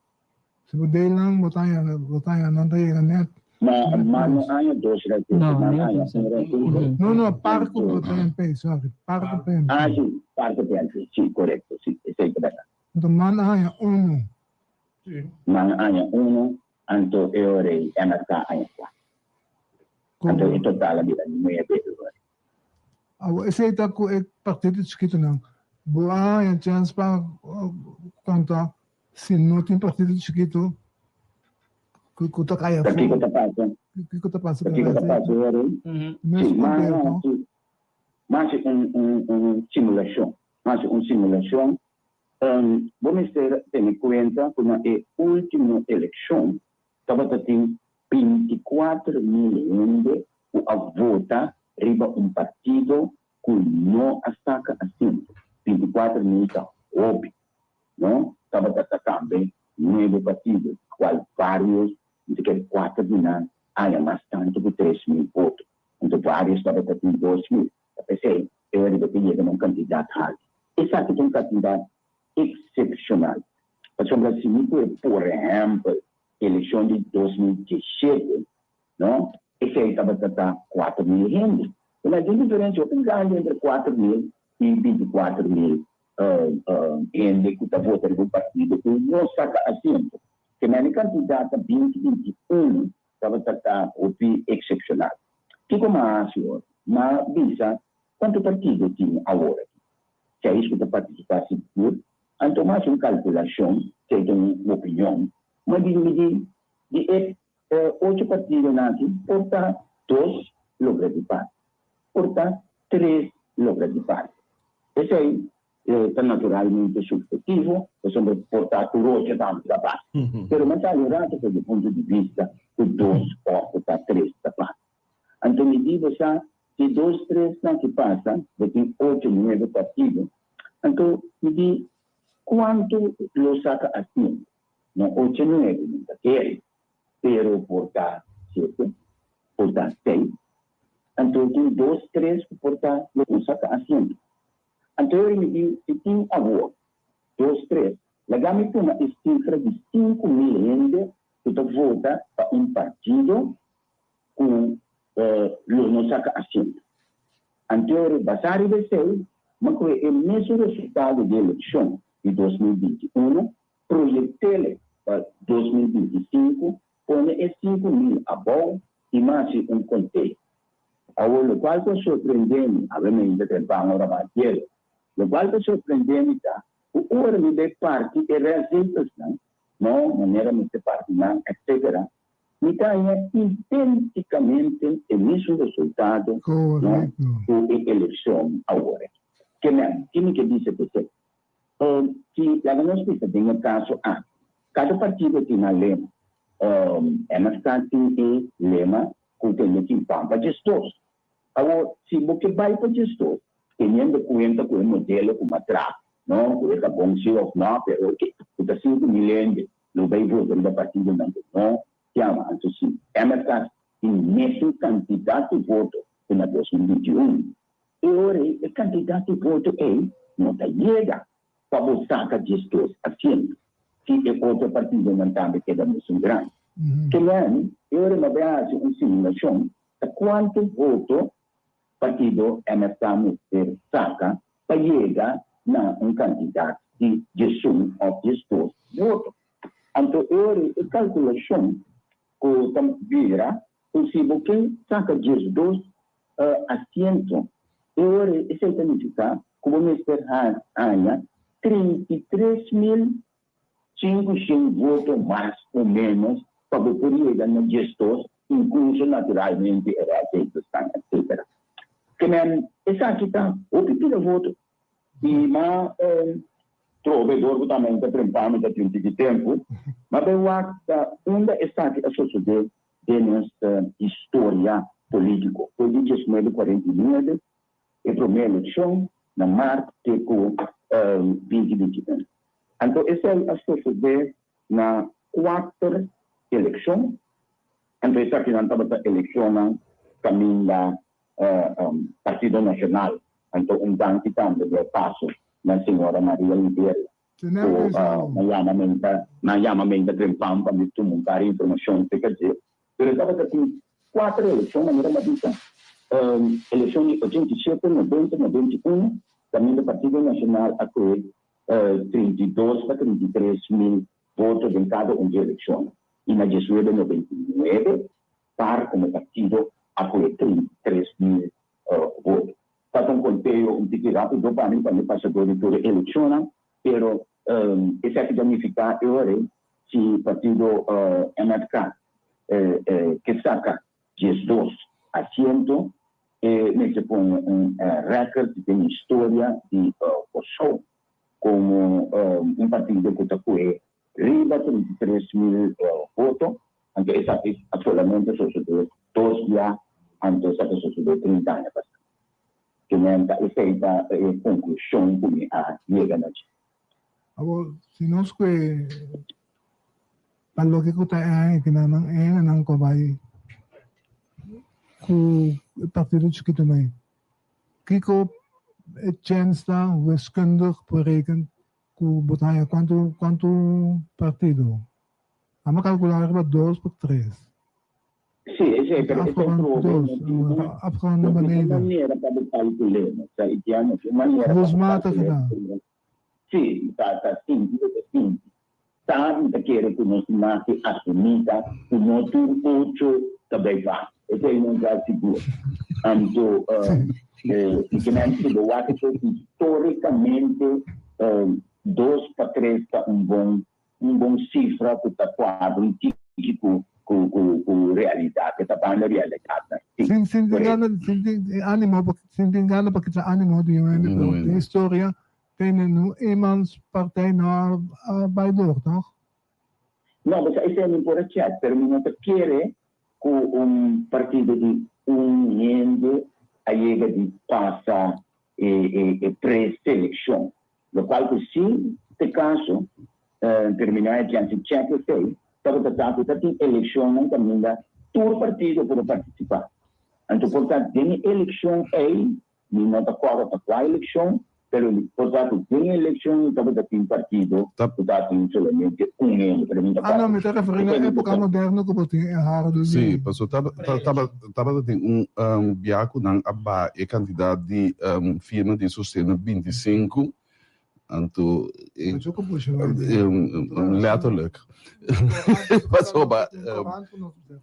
Si bo deelnan, bo ta haña, bo ta haña, nan ta yega net. Ma, ma no haña dos razetel, No, nan no haña dos. un razetel. No, no, par ku PNP, sorry, par ku PNP. Ah, sí, par ku PNP, sí, korekto, sí, esei ta bèrdat. Anto man a haña unu. Man a haña unu, anto e ora ei MFK a haña kuater. Anto e total a bira nuebe e ora ei. Awor esei ta ku e partido chikitonan. Bo a haña chèns pa konta si no tin partido chikito ku ta kai Ta afó? kiko ta pasa? Kiko ta pasa Ta ku kiko ta e pasa e ora ei? Mes Sí, man kontento. a hasi, man hasi un un un simulashon. Man hasi un simulashon Bo mester tene kuenta ku na e último elekshon tabata tin 24 mil hende ku a vota riba un partido ku no a saka asiento. 24 mil ta hopi, no? Tabata ta tambe nuebe partido, kual vários, mi ta kere kuater di nan, haña mas tantu ku 3000 voto. Anto vários tabata tin 2000. Ta p'esei e ora riba ta yega na un kantidat haltu. Esaki ta un kantidat eksepshonal. Pasobra si mi pone por ehèmpel elekshon di 2017, no, esei tabata ta 4000 hende. Pero tin diferensia hopi grandi entre 4000 i 24 mil hende ku ta vota riba un partido ku no saka asiento. Ke men e kantidat ta 2021 tabata ta hopi eksepshonal. Kiko m'a hasi ora? M'a bisa kuantu partido tin awor aki. Seis ku ta partisipá sigur. Anto m'a hasi un kalkulashon, esei ta un opinion, m'a di midi di e ocho partidonan aki por ta dos logra di pasa, por ta tres logra di pasa. Esei ta naturalmente subhetivo, pasobra por ta tur ocho tambe ta pasa. Pero m'a sali un rato for di punto di bista ku dos òf ku ta tres ta pasa. Anto mi di bo sa, si dos tres nan ki pasa, bo tin ocho nuebe partido. Anto mi di kuantu lo saka asiento? No ocho nuebe mi ta kere, pero por ta siete, por ta seis. Anto tin dos tres ku por ta lo no saka asiento. Anto e mi di si tin awor dos tres, laga mi tuma e sifra di 5000 hende ku ta vota pa un partido ku lo no saka asiento. Anto basá riba esei, mi a kohe e mesun resultado di elekshon di 2021, proyekt'el pa 2025, pone e 5000 abou i mi a hasi un konteo. Awor, lokual ku a sorprendé mi, awe mi ainda ta e ban ora mas hielo, lokual ku a sorprendé mi ta ku ora mi bai parti e rèszetelsnan, no, manera mester parti nan, etcetera, mi ta haña identikamente e mesun resultado, no, ku e elekshon awor. Ke men, ki mi ke bisa ku esei? Si laga nos bisa den e kaso aki, kada partido tin nan lema. MFK tin e lema ku tende tin pan pa 12. Awor, si bo ke bai pa 12, teniendo kuenta ku e modelo ku m'a traha, no, ku e ta bon si òf no, pero oke, ku ta 5000 hende lo bai vota riba partidonan ku no kiama. Anto si MFK tin mesun kantidat di voto ku na 2021, e ora ei e kantidat di voto ei no ta yega pa bo saka 12 asiento, si e otro partidonan tambe keda mesun grandi. Ke men, e ora no bai hasi un simulashon ta kuantu voto partido MFK mester saka pa yega na un kantidat di 11 òf 12 voto. Anto e ora e kalkulashon ku ta bira ku si bo ke saka 12 asiento, e ora esei ta nifiká ku bo mester haña 33.500 voto mas o ménos pa bo por yega na 12, inkluso naturalmente e rèszetelsnan, etcetera. Ke men esaki ta hopi pida voto i ma trobe dor ku tambe ta trempa mi ta tin tiki tempu, ma bai wak ta unda esaki a sosodé den nos historia polítiko. For di 1949, e promé elekshon na mart te ku 2021. Anto esei a sosodé na kuater elekshon. Anto esakinan tabata elekshonnan. kaminda Partido Nacional. Anto un danki tambe di paso na señora Maria Liberia ku nan yama menta nan yama menta Trempan pa mi tuma un par informashon acerca dje. Pero tabata tin kuater elekshon manera mi a bisa, elekshon di 87, 90, 91 kaminda Partido Nacional a kohe 32 pa 33 mil voto den kada un dje elekshonnan i na diesnuebe 99 par komo partido a kohe 33 mil voto. Ta un konteo un tiki rápido pa mi, pa mi pasa dor di tur e elekshonnan, pero esaki ta nifiká e ora ei si partido MFK ke saka 12 asiento e mester pone un rèkòrt den historia di Kòrsou komo un partido ku ta kohe riba 33 mil voto, anto esaki a solamente sosodé dos bia, anto esaki a sosodé 30 aña pasá. Kementa esei ta e konklushon ku mi a yega na dje. Awor, si nos kue pa loke ku ta e aña ki nan nan e hendenan ku a bai ku e partido chikitonan ei, kiko e chèns ta wiskundig berekend Ku bo ta haña kuantu kuantu partido? Amo kalkulá riba dos por tres. Sí, esei, pero esei Afgeronde probe dos, no tin un, afgeronde no naar tin un beneden. manera pa bo kalkul'é, no sa, Itian, no tin un manera pa bo Gevoelsmatig kalkul'é. gedaan. Sí, ta ta sinti bo ta sinti. Ta mi ta kere ku nos mas di asumí ta ku no tur ocho ta bai pas. Esei no ta sigur. Anto mi ke men si bo wak esei histórikamente dos pa tres ta un bon un bon sifra ku ta kuadra un tiki ku ku ku realidat. E ta banda realidatnan. Sí, Sin sin tin korekto. gana sin tin ánimo pa sin tin gana pa kita ánimo di un hende pero den historia Tene nu eenmans partij no a bai door, toch? No, bo sa esei mi por a check, pero mi no ta kere ku un partido di un hende a yega di pasa e e preselekshon. Lokual ku si ta e kaso, pero mi no a chance di check esei, tabata ta ku ta tin elekshonnan kaminda tur partido por a partisipá. Anto por ta den e elekshon ei Mi no ta kòrda pa kua elekshon, pero mi por sa ku den e elekshon tabata tin partido ku tabatin solamente un hende, pero mi no ta Ah, no, kòrda. mi ta referí na Esei mi por époka sa. moderno ku bo tin e hardo Sí, di. paso tabata tin un bia ku nan a baha e kantidat di firma di sosten na 25 Anto e letterlijk. Pasobra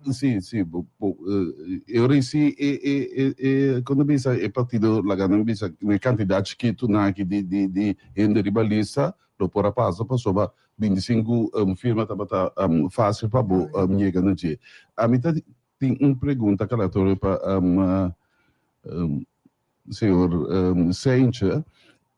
si si e ora si e e e kon ta bisa e partido laga nan bisa e kantidat chikitu nan aki di di di hende riba lista lo por a pasa pasobra 25 firma tabata fásil pa bo yega na dje. Ami ta tin un pregunta kalatorio pa Señor Seintje,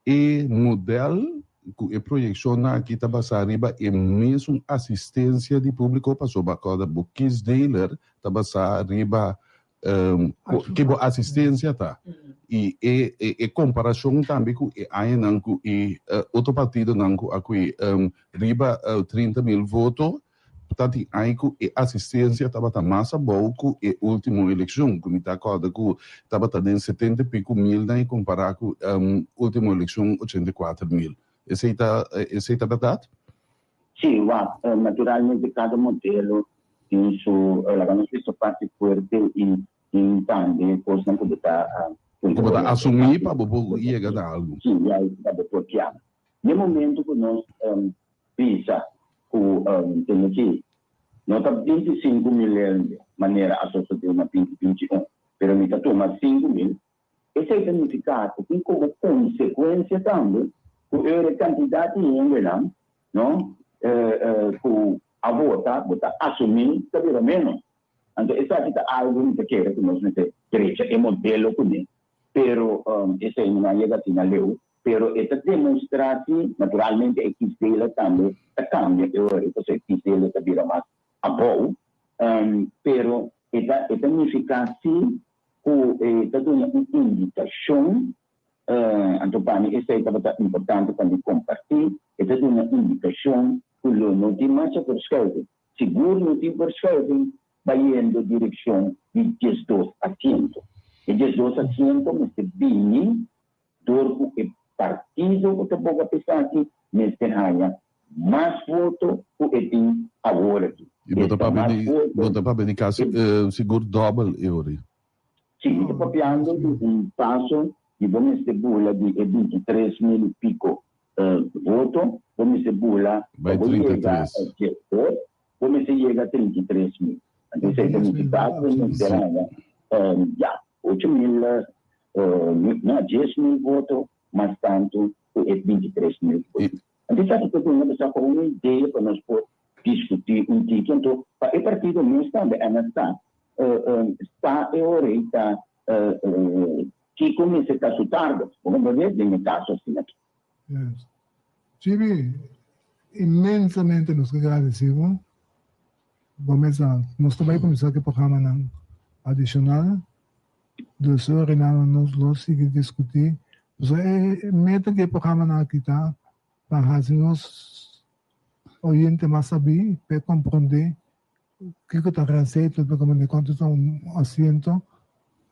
e model ku e proyekshonnan aki ta basá riba e mesun asistensia di públiko pasobra kòrda bo kiesdeler ta basá riba ke bo asistensia ta i e e komparashon tambe ku e añanan ku e otro partidonan ku a kue riba 30 mil voto. Ta tin ai ku e asistensia tabata mas abou ku e ultimo elekshon, ku mi ta kòrda ku tabata den 70 i piku mil nan i kompará ku ultimo elekshon 84 mil. Esei ta esei ta bèrdat? Sí, wak, naturalmente kada modelo tin su, laga nos bisa parti fuerte i tin tambe kosnan ku bo ta Ku bo ta asumí pa bo por yega na algu. Sí, ya pa bo por kiaba. Den momento ku nos bisa ku tene ki no ta 25 mil hende manera a sosodé na 2021, pero mi ta tuma 5 mil, esei ta nifiká ku tin komo konsekuensia tambe ku e kantidat di hendenan, no, ku a vota, bo ta asumí ta bira ménos. Anto esaki ta algu mi ta kere ku nos mester drecha e modelo kuné, pero esei no a yega asina leu. Pero e ta demostrá si naturalmente e kiesdeler tambe ta kambia e ora ei, pasobra e kiesdeler ta bira mas abou. Pero e ta e ta nifiká si ku e ta duna un indikashon, anto pa mi esei tabata importante pa mi kompartí, e ta duna indikashon ku lo no tin masha verschuiving. Sigur no tin verschuiving. bayendo direkshon di 12 asiento. E 12 asiento mester bini dor ku e partido ku ta boga pa esaki mester haña mas voto ku e tin awor aki. I bo ta papia di, bo ta papia di kasi sigur dòbel e ora ei. Si, mi ta papiando di un paso di bo mester bula di e 23 mil i piko voto, bo mester bula pa Bai bo yega 33. 12, bo mester yega 33 mil. Anto esei ta nifiká ku mester haña ya ocho mil, no, 10 mil voto mas tantu ku e 23 mil ku bo tin. Anto esaki ta duna bo sa un idea pa nos por diskutí un tiki. Anto pa e partido mes tambe MFK sta e ora ei ta kiko mester ta su target. Bo komprendé? Den e kaso asina aki. Yes. Jimmy, inmensamente nos ke gradisí bo. Bo mesa, nos ta bai kuminsá ku e programanan adishonal. Dus ora nan nos lo sigui diskutí. Pasobra e meta di e programanan aki ta pa hasi nos oyente mas sabí, pa e komprondé kiko ta reaseto, pa e komprondé kuantu ta un asiento.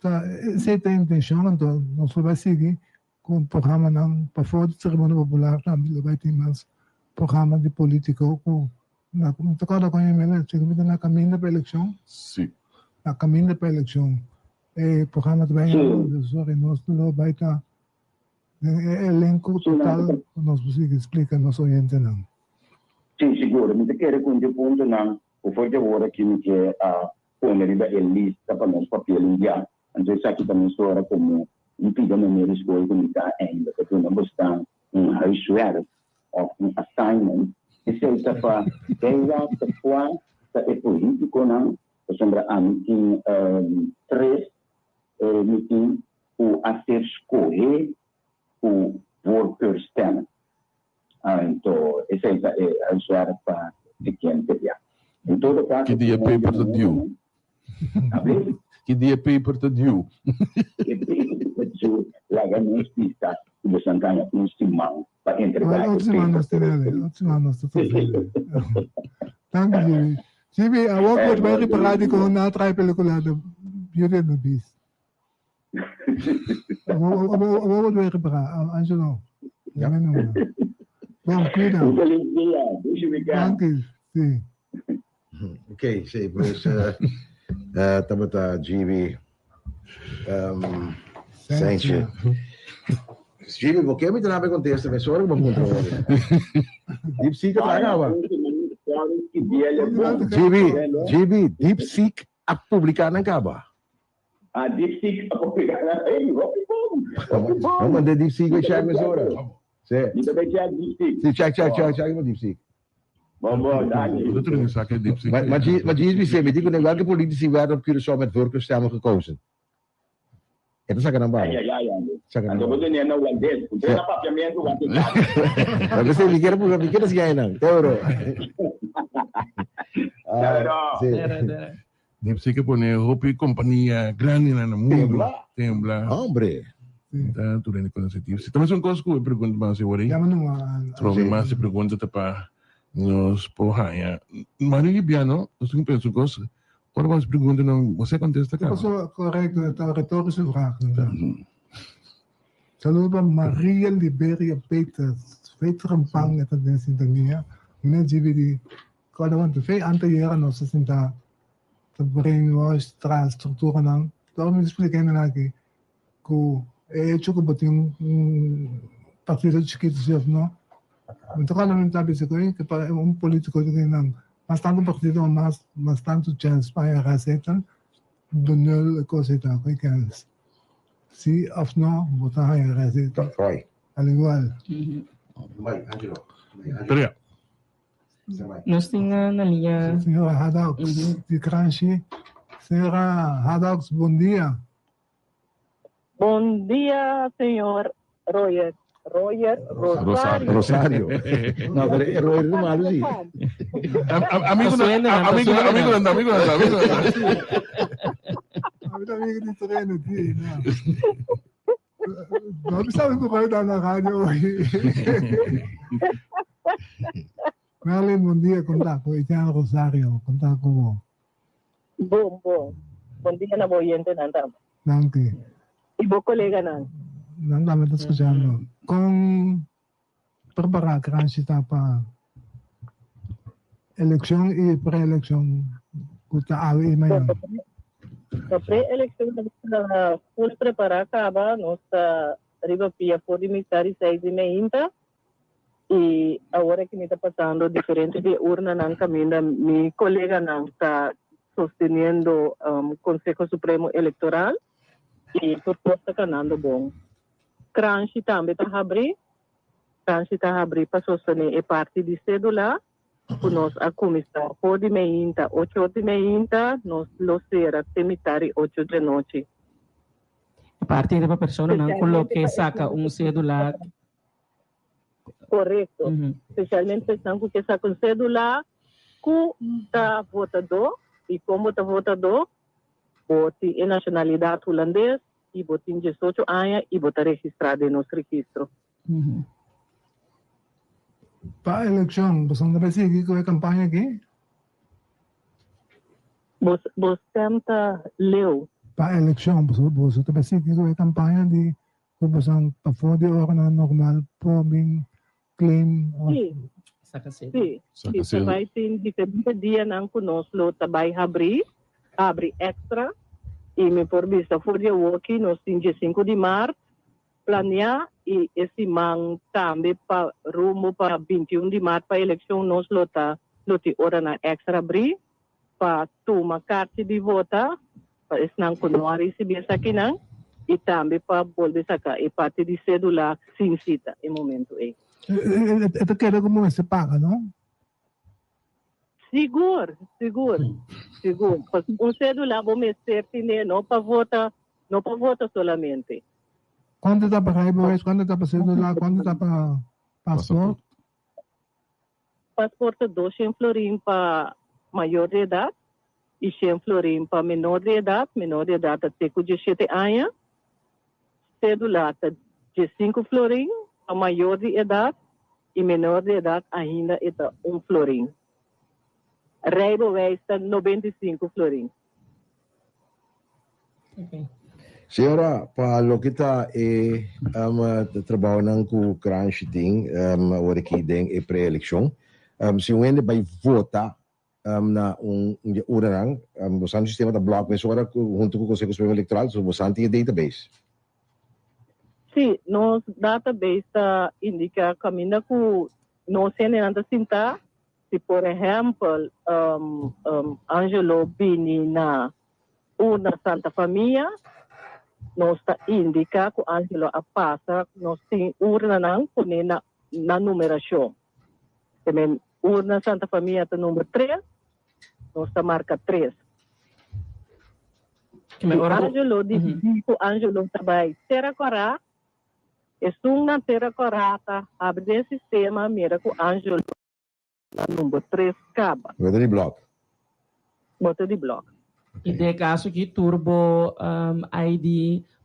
Ta esei ta e intenshon, anto nos lo bai sigui ku programanan pafó di Tribuna Popular tambe lo bai tin mas programa di polítiko ku na mi ta kòrda kon e mele si mi ta na kaminda pa elekshon. Si. Na kaminda pa elekshon e programa ta bai hasi sorry nos lo bai ta den e elenko total ku nos por sigui splika nos oyentenan. Si, sigur. Mi ta kere ku un di e puntonan ku for di awor aki mi ke a pone riba e lista pa nos papia limpiá. Anto esaki ta mesora komo un pida manera di skol ku mi ta ainda ta duna bosnan un huiswerk òf un assignment. Esei ta pa keda ta kua ta e polítikonan, pasobra ami tin tres mi tin ku a ser skohé ku voorkeurstemmen. Anto esei ta e huiswerk pa siguiente bia. En todo kaso, Ki dia paper ta due? Abli? Ki dia paper ta due? E paper ta due, laga nos bisa ku boso gana un siman pa entregá Otro e siman paper. nos tin ele, otro siman nos ta trata. Danki, Jimmy. Jimmy, awor ku bo ta bai repará di kon nan a traha e pelikula The Beauty and the Beast. Awor awor bo ta bai repará, Angelo. Ja. Yama e number. Bon, kuida. Un felis dia. Dushi weekend. Danki, si. Ok, sí, pues tabata GB Sanchez. GB, bo ke mi ta nabe contesta mes ora ku bo puntra hopi. Deep Seek a traha kaba. GB, GB, Deep Seek a publica nan kaba. Ah, Deep Seek a publica nan. Ey, hopi bon. Hopi bon. Bo manda Deep Seek bai check mes ora. Sí. Mi ta bai check Deep Seek. Sí, check, check, check, check Deep Seek. Bon, bon, danki. Bo ta tene sa ke Deep Seek. Maar maar G, mi di ku welke politici werden op Curaçao met voorkeurstemmen gekozen? E ta saka nan baba. Ja, ja, ja. Saka nan Anto bo baba. tene na holandés. Ku na papiamento want ik Maar beste, mi kier mi kier siga nan. Te oro. Pero. Sí. Deep Seek a pone hopi kompania grandi na mundu. Tembla. Tembla. Hombre. Ta tur hende konosé Deep Seek. Tambe son kos ku e pregunta mas e wor ei. Yama numa. Trobe mas e pregunta ta pa nos por haña. Mario Libiano, nos tin ku pensa un kos. Ora bo hasi pregunta nan, bo sa kontesta kaba. Paso korekto, ta retorische vraag. Saludo pa Maria Liberia Peters. Veteran Pan e ta den sintonia. Meneer GBD, kòrda want fe anteayera nos a sinta ta brainwash tra strukturanan. Tòg mi ta splika hende aki ku e echo ku bo tin un partido chikitu si òf no. Mi ta kòrda mi ta bisa ku e pa un politiko ta tin nan mas tantu partido mas mas tantu chèns pa haña rezetel de nul e kos ei ta ku e kèns. Si òf no bo ta haña rezetel al igual. Bai, Angelo. Pero ya. Nos tin na liña. Señora Haddox di Kranshi. Señora Haddox, bon dia. Bon dia, señor Royer. Royer Rosario. Rosario. No, pero e Royer ta malu si. Amigo na, amigo na, amigo na, amigo na, amigo na. Ami ta amigo di tereno di, no. No mi sabi ku Royer ta na radio hoy. Merlin, bon dia. Konta ku Etienne Rosario. Konta ku bo. Bon, bon. Bon dia na bo oyentenan tambe. Danki. I bo koleganan. Nan tambe ta skuchando. Kon prepará Kranshi ta pa elekshon i pre-elekshon ku ta awe i mañan? Pa pre-elekshon nos ta full prepará kaba. Nos ta riba pia for di mitar di seis di meinta. I awor aki mi ta pasando diferente di e urnanan kaminda mi koleganan ta sosteniendo Konseho Supremo Elektoral i tur kos ta kanando bon. Kranshi tambe ta habrí. Kranshi ta habrí pa sostené e parti di sédula ku nos a kuminsá for di meinta ocho or di meinta, nos lo sera te mitar di ocho djanochi. E parti riba personanan ku lo ke saka un sédula. Korekto. Spesialmente esnan ku ke saka un sédula ku ta votadó i kon bo ta votadó, bo tin e nashonalidat hulandes i bo tin diesocho aña i bo ta registrá den nos registro. Pa elekshon, boso no ta bai sigui ku e kampaña aki? Bo stem ta leu. Pa elekshon, boso ta bai sigui ku e kampaña di Ku bosan pafó di oranan normal por bin claim of. Sí. Saka sede. Sí, Saka sí, ta sede. bai tin diferente dianan ku nos lo ta bai habrí, habri extra, i mi por bisa for di awoki nos tin diesinku di mart planeá i e siman tambe pa rumbo pa bintiun di mart pa elekshon nos lo ta lo tin oranan extra habrí pa tuma karchi di vota pa esnan ku no a risibí esakinan i tambe pa bolbe saka e parti di sédula sin sita e momentu ei. E ta keda ku mester paga, no? Sigur, sigur, sigur. Pasobra un sédula bo mester tene no pa vota, no pa vota solamente. Kuantu ta pa rijbewijs, kuantu ta pa sédula, kuantu ta pa pasport? Pasport ta doshen florin pa mayor di edat i shen florin pa menor di edat. Menor di edat ta te ku diesshete aña. Sedula ta diesinku florin pa mayor di edat i menor di edat ainda e ta un florin. Rijbewijs ta 95 florin. Señora, pa loke ta e trabounan ku Kranshi tin awor aki den e pre-elekshon, si un hende bai vota na un di e uranan, bosan sistema ta blòk mesora huntu ku Konseho Supremo Elektoral, so bosan tin e database? Sí, nos database ta indiká kaminda ku nos hendenan ta sintá. Si por ehèmpel Angelo bini na urna Santa Famia, nos ta indiká ku Angelo a pasa, nos tin urnanan pone na na numerashon. Te men urna Santa Famia ta number tres, nos ta marka tres. Si Angelo disidí ku Angelo ta bai Tera Kòrá, Esun na Tera Kòrá ta habri den sistema mira ku Angelo na number tres kaba. Bo ta di blòk. Bo ta di blòk. I den e kaso aki tur bo ID,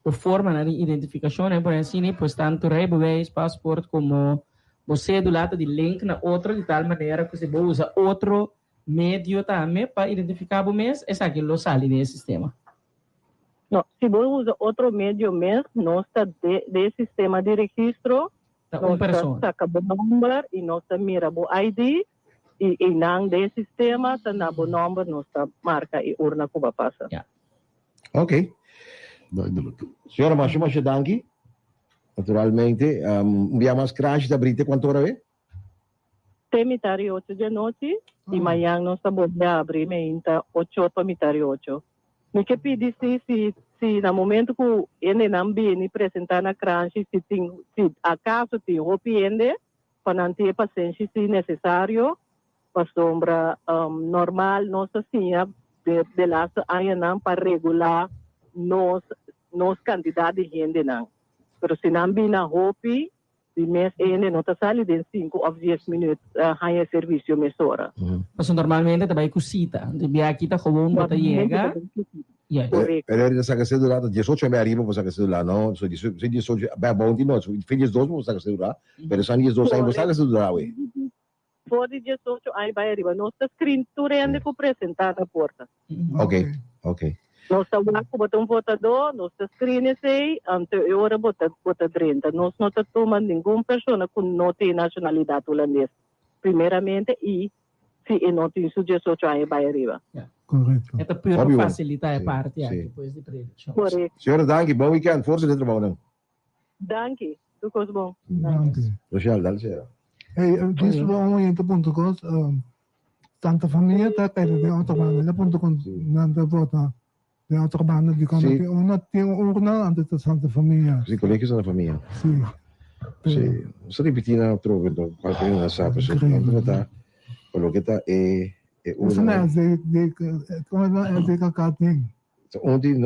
bo formanan di identifikashon, por asina, pues tantu rijbewijs, pasport komo bo sedula ta di link na otro di tal manera ku si bo usa otro medio tambe pa identifiká bo mes, esaki lo sali den e sistema. No, si bo usa otro medio mes, nos ta de de sistema di registro, Ta un nos ta persona. saca bo nomber y nos ta mira bo ID y eynan den sistema ta na bo nomber nos ta marca e urna cu bo a pasa. Ja. Ok. Duidelijk. Señora, masha masha danki. Naturalmente, um, un bia mas Kranshi ta bri te cuanto ora we? Te mitar di ocho di anochi y mañan nos ta bolbe abri meinta ocho or pa mitar di ocho. Mi ke pidi si si si na momento cu hendenan bini presenta na Kranshi si tin si acaso tin hopi hende pa nan tin e pasenshi si necesario pasobra normal nos ta siña de de laatste añanan pa regula nos nos cantidad di hendenan pero si nan bini na hopi Di mes hende no ta sali den sinku òf dies minüt haña e servisio mesora. Pasobra normalmente ta bai ku sita. Di bia aki ta gewoon bo ta yega. Juist. Korekto. Pero ta saka sedula ta diesocho en bai ariba bo saka sedula no. So diesocho bai abou no. So fin diesdos bo saka sedula. Pero san diesdos aña bo saka sedula awe. For di 18 aña bai ariba. Nos ta screen tur hende ku presentá na porta. Ok, ok. Nos ta wak ku bo ta un votadó, nos ta screen esei, anto e ora bo ta bo ta drenta. Nos no ta tuma ningun persona ku no tin nashonalidat hulandes, primeramente, i si e no tin su 18 aña bai ariba. Korekto. E ta pur pa fasilitá e parti aki pues di preelekshon. Korekto. Señora danki, bon weekend, forsa den trabounan. Danki, tur kos bon. Danki. Rochelle, dale sera. Hey, dis bo un oyente punto kos, Santa Famia ta kai den otro banda, el a punto kon nan ta vota den otro banda di kon tin un tin un urna anto ta Santa Famia. Si, Colegio Santa Famia. Si. Si, nos a ripiti nan atrobe enton cualkier hende a sa pasobra nan ta vota pa loke ta e e urna. Esei na SDKK tin. Un tin,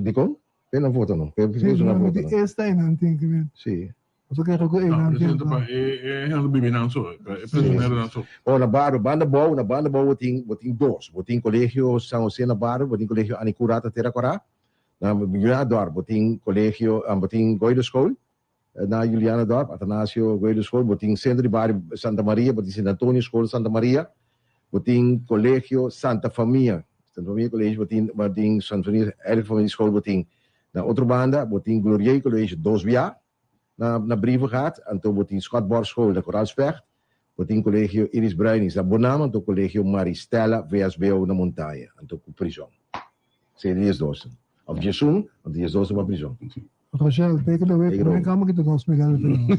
dikon? Pe nan vota no. Pe Sí, nan vota no. Esta e nan tin que Sí. Oso que ku e nan tin. Pa e e hende bibi nan so, pa e prisionero nan so. Oh, na barrio, banda bou, na banda bou bo tin bo tin dos. Bo tin Colegio San Jose na barrio, bo tin Colegio Anicurata Tera Corá. Na Julianadorp bo tin Colegio, bo tin Goido School na Julianadorp, Atanasio Goido School, bo tin Centro di Barrio Santa Maria, bo tin Sint Antonio School Santa Maria. Bo tin Colegio Santa Famia, Santa Famia College bo tin, bo tin Santa Famia Heilige Familie School bo tin na otro banda, bo tin Glorieux College dos bia na na Brievengat, anto bo tin Schotborg School na Koraalspecht, bo tin Colegio Iris Bruinings na Bonam, anto Colegio Maristella VSBO na Montaña, anto cu prizon. Esei ta diesdos. Of diesun, anto diesdos ta pa prizon. Rochelle, take it away. Take it Primer over. kama kita nos Miguel Fernando.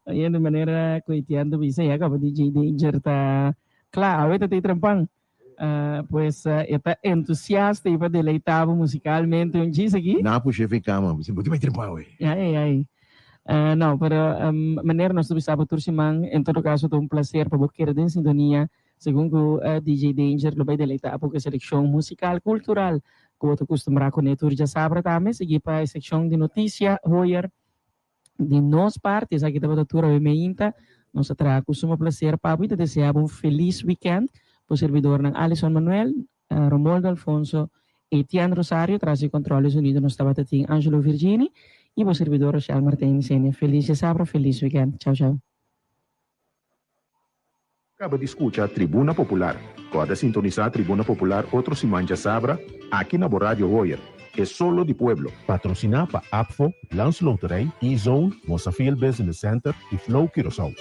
Oye, de manera ku Etienne ta bisa ya kaba DJ Danger ta kla. Awe ta tei trempan. Pues e ta entusiasta i pa deleitá bo musikalmente un djis aki. Na pushe fi kama. Bisa, bo tin bai trempan awe. Ai, ai, ai. No, pero manera nos ta bisa bo tur siman, en todo kaso ta un placer pa bo keda den sintonia Segun ku DJ Danger lo bai deleitá bo ku e selekshon musikal kultural ku bo ta kustumbrá kuné tur djasabra tambe. Sigui pa e sekshon di notisia hoyer di nos parti. Esaki tabata tur awe meinta. Nos a traha ku sumo plaser pa bo i ta deseá bo un felis wikènt. Bo sirbidornan Alison Manuel, Romoldo Alfonso, Etienne Rosario, tras di kòntròl di sonido nos tabata tin Angelo Virgini i bo sirbidor Rochelle Martijn Isenia. Felis djasabra, felis wikènt. Chau chau. Kaba di skucha Tribuna Popular. Kòrda sintonisá Tribuna Popular otro siman djasabra aki na bo Radio Hoyer, e solo di pueblo. Patrosiná pa APFO, Landsloterij, E-Zone, Mosafil Business Center i Flow Curaçao.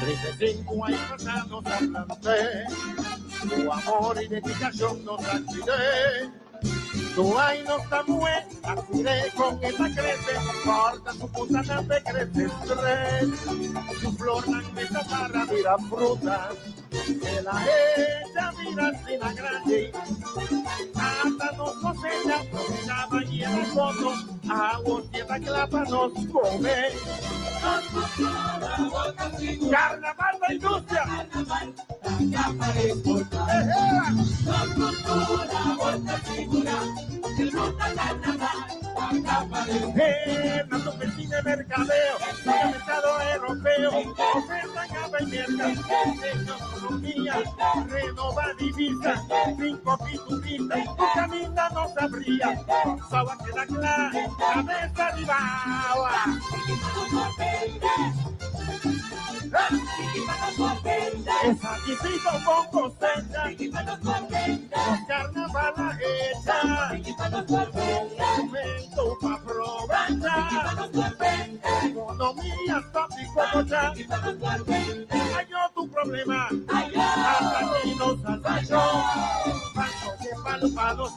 35 años pasados planté, tu amor y dedicación nos cuidé. Tu ay no está buen, así con esta crece, corta su punta nambe crece tres. Su flor nambe para mira fruta, que la hecha mira sin la grande. Hasta nos cosecha, la y el fondo, agua tierra clapa nos come. Carnaval de industria. La oficina de mercadeo, el mercado europeo, oferta en y economía, renova divisa, cinco piturita, tu camina no sabría, Sawa queda clara, cabeza arriba. Es aquí con cosecha, con carnaval a hecha, momento pa' aprovechar, economía tópico ya, yo tu problema, hasta aquí nos salvó, banco de palo pa' los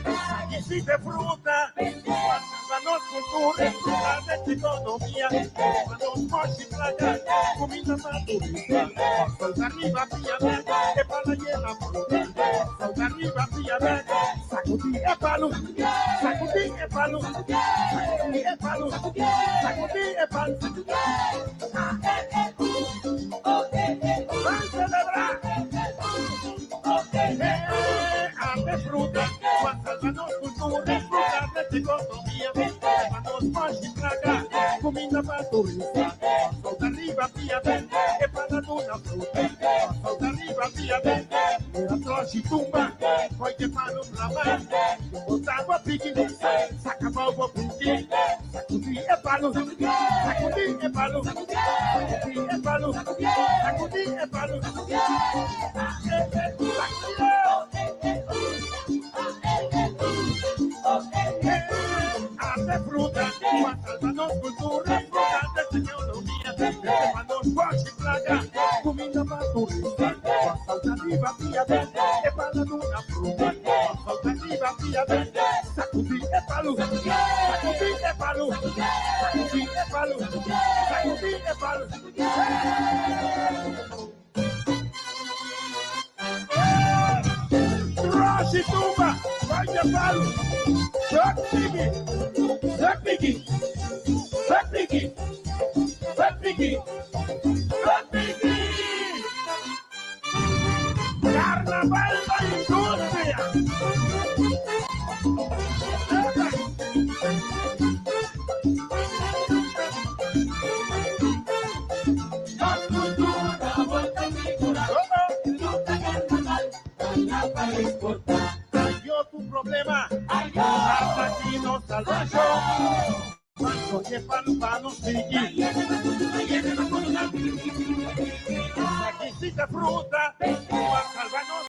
Aquí sí te fruta, nos cultura, de economía, nos mochi playa, comida naturista, sol arriba, pilla que para llena fruta, sol arriba, pilla sacudí el palo, sacudí el palo, sacudí el palo, sacudí el palo. ¡Van a celebrar! Arte fruta, salvanos cultura, fruta de economía, salvanos mochi placa, Cuminda pa turista, Solta riba pia den, E pa duna fruta, Solta riba pia den, Mira troshi tumba, Foi de palo plama, Botava pique, Saca bobo pique, Sacudi e palo, Sacudi e palo, Sacudi e palo, Sacudi e palo, Hace fruta, salvanos cultura, fruta de tecnología, de guachi plaga, comida pa turista, salta viva pia e pa la luna fruta, salta viva pia sacudí e palo, sacudí e palo, sacudí e palo, sacudí e palo. Trash tumba, vai de palo, Chuck Piggy, Chuck Piggy, Chuck Piggy, Chuck Piggy, Chuck Piggy. Carnaval da indústria. Yo tu problema, hasta aquí nos salvación. Oye, palo, palo, sigui. Aquí sí te fruta, salvanos.